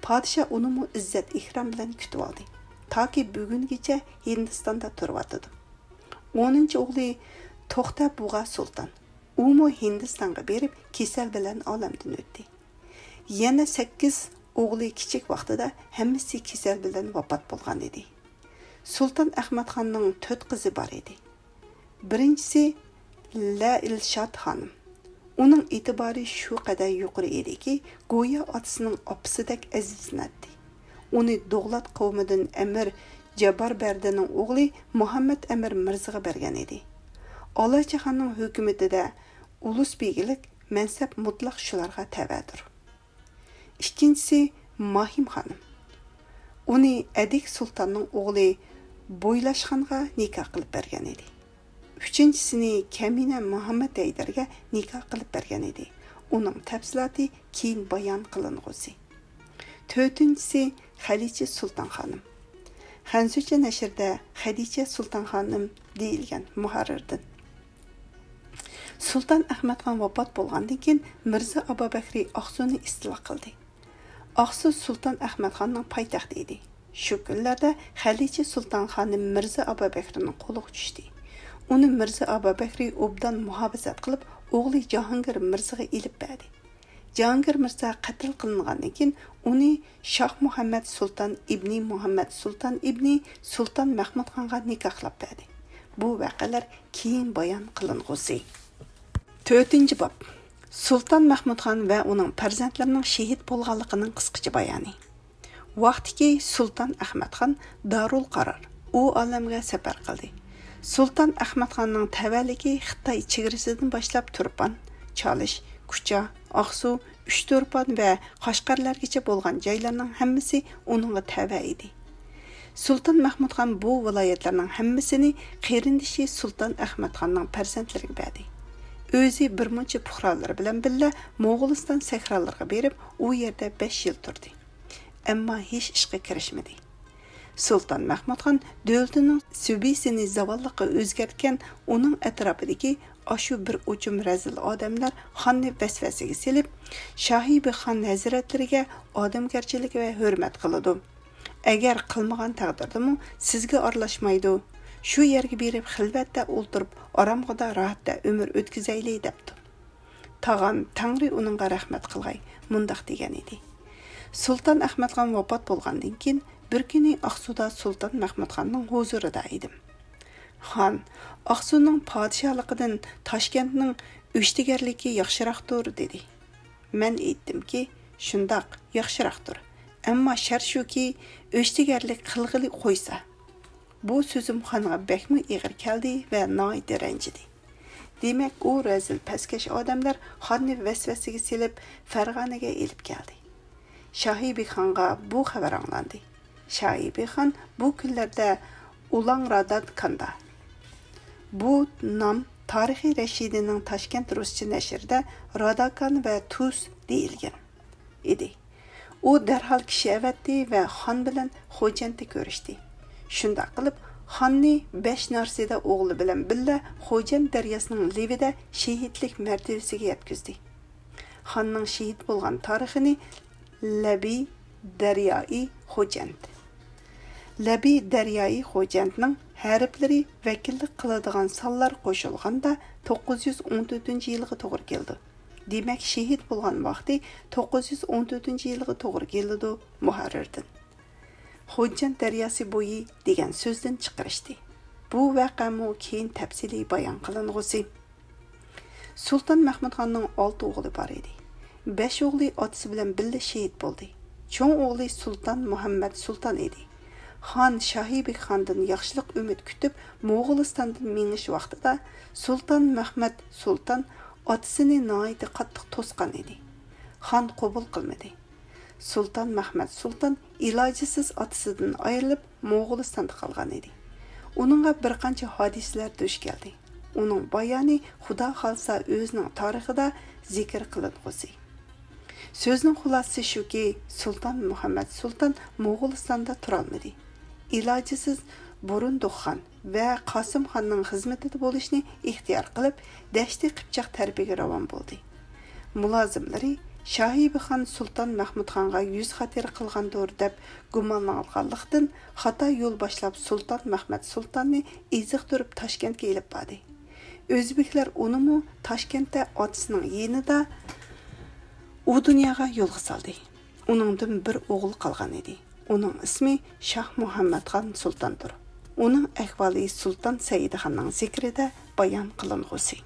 پادىشاھ ئۇنىمۇ ئىززەت-ئىكرام بىلەن كۈتۈۋالدى. تاكى بۈگۈنگىچە ھىندىستاندا تۇرۇۋاتىدۇ. ئونىنچى ئوغلى توختە بۇغا سۇلتان. ئۇمۇ ھىندىستانغا بېرىپ، كېسەل بىلەن ئالەمدىن ئۆتتى. يەنە سەككىز ئوغلى كىچىك ۋاقتىدا ھەممىسى كېسەل بىلەن ۋاپات بولغان ئىدى. سۇلتان ئەخمەتخاننىڭ تۆت قىزى بار ئىدى. بىرىنچىسى لەئىلشات خانىم. ئۇنىڭ ئېتىبارى شۇ قەدەر يۇقىرى ئىدىكى، گويا ئاتىسىنىڭ ئاپىسىدەك ئەزىزلىنەتتى. ئۇنى دوغلات قەۋمىدىن ئەمىر جاببار بەردىنىڭ ئوغلى مۇھەممەد ئەمىر مىرزىغا بەرگەن ئىدى. ئالاچىخاننىڭ ھۆكۈمىتىدە ئۇلۇس بىگلىك مەنسەپ مۇتلەق شۇلارغا تەۋەدۇر. ئىككىنچىسى ماھىم خانىم. ئۇنى ئەدىك سۇلتاننىڭ ئوغلى بويلاشخانغا نىكاھ قىلىپ بەرگەن ئىدى. ئۈچىنچىسىنى كەمىنە مۇھەممەد ھەيدەرگە نىكاھ قىلىپ بەرگەن ئىدى. ئۇنىڭ تەپسىلاتى كېيىن بايان قىلىنغۇسى. تۆتىنچىسى خەدىچە سۇلتان خانىم. خەنزۇچە نەشرىدە خەدىچە سۇلتان خانىم دېيىلگەن مۇھەررىردىن. سۇلتان ئەخمەتخان ۋاپات بولغاندىن كېيىن، مىرزا ئابابەكرى ئاقسۇنى ئىستىلا قىلدى. ئاقسۇ سۇلتان ئەخمەتخاننىڭ پايتەختى ئىدى. شۇ كۈنلەردە خەدىچە سۇلتان خانىم مىرزا ئابابەكرىنىڭ قولىغا چۈشتى. ئۇنى مىرزا ئابابەكرى ئوبدان مۇھاپىزەت قىلىپ، ئوغلى جاھانگىر مىرزىغا ئېلىپ بەردى. جاھانگىر مىرزا قەتل قىلىنغاندىن كېيىن، ئۇنى شاھ مۇھەممەد سۇلتان ئىبنى مۇھەممەد سۇلتان ئىبنى سۇلتان مەخمۇدخانغا نىكاھلاپ بەردى. بۇ ۋەقەلەر كېيىن بايان قىلىنغۇسى. تۆتىنچى باب. سۇلتان مەخمۇدخان ۋە ئۇنىڭ پەرزەنتلىرىنىڭ شېھىت بولغانلىقىنىڭ قىسقىچە بايانى. ۋاقتىكى سۇلتان ئەخمەتخان دارۇل قارار، ئۇ ئالەمگە سەپەر قىلدى. سۇلتان ئەخمەتخاننىڭ تەۋەلىكى خىتاي چېگرىسىدىن باشلاپ تۇرپان، چالىش، كۇچا، ئاقسۇ، ئۈچتۇرپان ۋە قەشقەرلەرگىچە بولغان جايلارنىڭ ھەممىسى ئۇنىڭغا تەۋە ئىدى. سۇلتان مەخمۇدخان بۇ ۋىلايەتلەرنىڭ ھەممىسىنى قېرىندىشى سۇلتان ئەخمەتخاننىڭ پەرزەنتلىرىگە بەردى. ئۆزى بىر مۇنچە پۇقرالىرى بىلەن بىللە موغۇلىستان سەھرالىرىغا بېرىپ، ئۇ يەردە بەش يىل تۇردى. ئەمما ھېچ ئىشقا كىرىشمىدى. سۇلتان مەخمۇدخان دۆلىتىنىڭ سۈبھىسىنى زاۋاللىققا ئۆزگەرتكەن ئۇنىڭ ئەتراپىدىكى ئاشۇ بىر ئوچۇم رەزىل ئادەملەر خاننى ۋەسۋەسىگە سېلىپ، شاھىبى خان ھەزرەتلىرىگە ئادەمگەرچىلىك ۋە ھۆرمەت قىلىدۇ. ئەگەر قىلمىغان تەقدىردىمۇ سىزگە ئارىلاشمايدۇ. شۇ يەرگە بېرىپ خىلۋەتتە ئولتۇرۇپ، ئارامخۇدا راھەتتە ئۆمۈر ئۆتكۈزەيلى، دەپتۇ. تاغام، تەڭرى ئۇنىڭغا رەھمەت قىلغاي، مۇنداق دېگەن ئىدى. سۇلتان ئەخمەتخان ۋاپات بولغاندىن كېيىن، بىر كۈنى ئاقسۇدا سۇلتان مەخمۇتخاننىڭ ھۇزۇرىدا ئىدىم. خان، «ئاقسۇنىڭ پادىشاھلىقىدىن تاشكەنتنىڭ ئۆشتىگەرلىكى ياخشىراقتۇر» دېدى. مەن ئېيتتىمكى، «شۇنداق، ياخشىراقتۇر. ئەمما شەرت شۇكى، ئۆشتىگەرلىك قىلغىلى قويسا.» بۇ سۆزۈم خانغا بەكمۇ ئېغىر كەلدى ۋە ناھايىتى رەنجىدى. دېمەك، ئۇ رەزىل پەسكەش ئادەملەر خاننى ۋەسۋەسىگە سېلىپ، فەرغانىگە ئېلىپ كەلدى. شاھى بىخانغا بۇ خەۋەر ئاڭلاندى. شاھى بىخان بۇ كۈنلەردە ئۇلان راداكاندا. بۇ نام تارىخى رەشىدىنىڭ تاشكەنت رۇسچە نەشرىدە راداكان ۋە تۇس دېيىلگەن ئىدى. ئۇ دەرھال كىشى ئەۋەتتى ۋە خان بىلەن خوجەنتتە كۆرۈشتى. شۇنداق قىلىپ، خاننى بەش نارسىدە ئوغلى بىلەن بىللە خوجەنت دەرياسىنىڭ لېۋىدە شېھىتلىك مەرتىۋىسىگە يەتكۈزدى. خاننىڭ شېھىت بولغان تارىخىنى لەبى دەريائى خوجەنت. لەبى دەريائى خوجەنتنىڭ ھەرپلىرى ۋەكىللىك قىلىدىغان سانلار قوشۇلغاندا توققۇز يۈز ئون تۆتىنچى يىلغا توغرا كېلىدۇ. دېمەك، شېھىت بولغان ۋاقتى توققۇز يۈز ئون تۆتىنچى يىلغا توغرا كېلىدۇ. مۇھەررىردىن. خوجەنت دەرياسى بويى دېگەن سۆزدىن چىقىرىشتى. بۇ ۋەقەمۇ كېيىن تەپسىلىي بايان قىلىنغۇسى. سۇلتان مەخمۇتخاننىڭ ئالتە ئوغلى بار ئىدى. بەش ئوغلى ئاتىسى بىلەن بىللە شېھىت بولدى. چوڭ ئوغلى سۇلتان مۇھەممەد سۇلتان ئىدى. خان شاھى بىخاندىن ياخشىلىق ئۈمىد كۈتۈپ، موغۇلىستاندىن مېڭىش ۋاقتىدا سۇلتان مەخمەت سۇلتان ئاتىسىنى ناھايىتى قاتتىق توسقان ئىدى. خان قوبۇل قىلمىدى. سۇلتان مەخمەت سۇلتان ئىلاجىسىز ئاتىسىدىن ئايرىلىپ، موغۇلىستاندا قالغان ئىدى. ئۇنىڭغا بىر قانچە ھادىسىلەر دۇچ كەلدى. ئۇنىڭ بايانى خۇدا خالىسا ئۆزىنىڭ تارىخىدا زىكىر قىلىنغۇسى. سۆزنىڭ خۇلاسىسى شۇكى، سۇلتان مۇھەممەد سۇلتان موغۇلىستاندا تۇرالمىدى. ئىلاجىسىز بۇرۇندۇق خان ۋە قاسىم خاننىڭ خىزمىتىدە بولۇشنى ئىختىيار قىلىپ، دەشتى قىپچاق تەرىپىگە راۋان بولدى. مۇلازىملىرى شاھىبى خان سۇلتان مەخمۇت خانغا يۈز خاتىرە قىلغاندۇر دەپ گۇمانلانغانلىقتىن، خاتا يول باشلاپ سۇلتان مەخمەت سۇلتاننى ئېزىقتۇرۇپ تاشكەنتكە ئېلىپ باردى. ئۆزبېكلەر ئۇنىمۇ تاشكەنتتە ئاتىسىنىڭ يېنىدا ئۇ دۇنياغا يولغا سالدى. ئۇنىڭدىن بىر ئوغۇل قالغان ئىدى. ئۇنىڭ ئىسمى شاھ مۇھەممەتخان سۇلتاندۇر. ئۇنىڭ ئەھۋالى سۇلتان سەئىدخاننىڭ زىكرىدە بايان قىلىنغۇسى.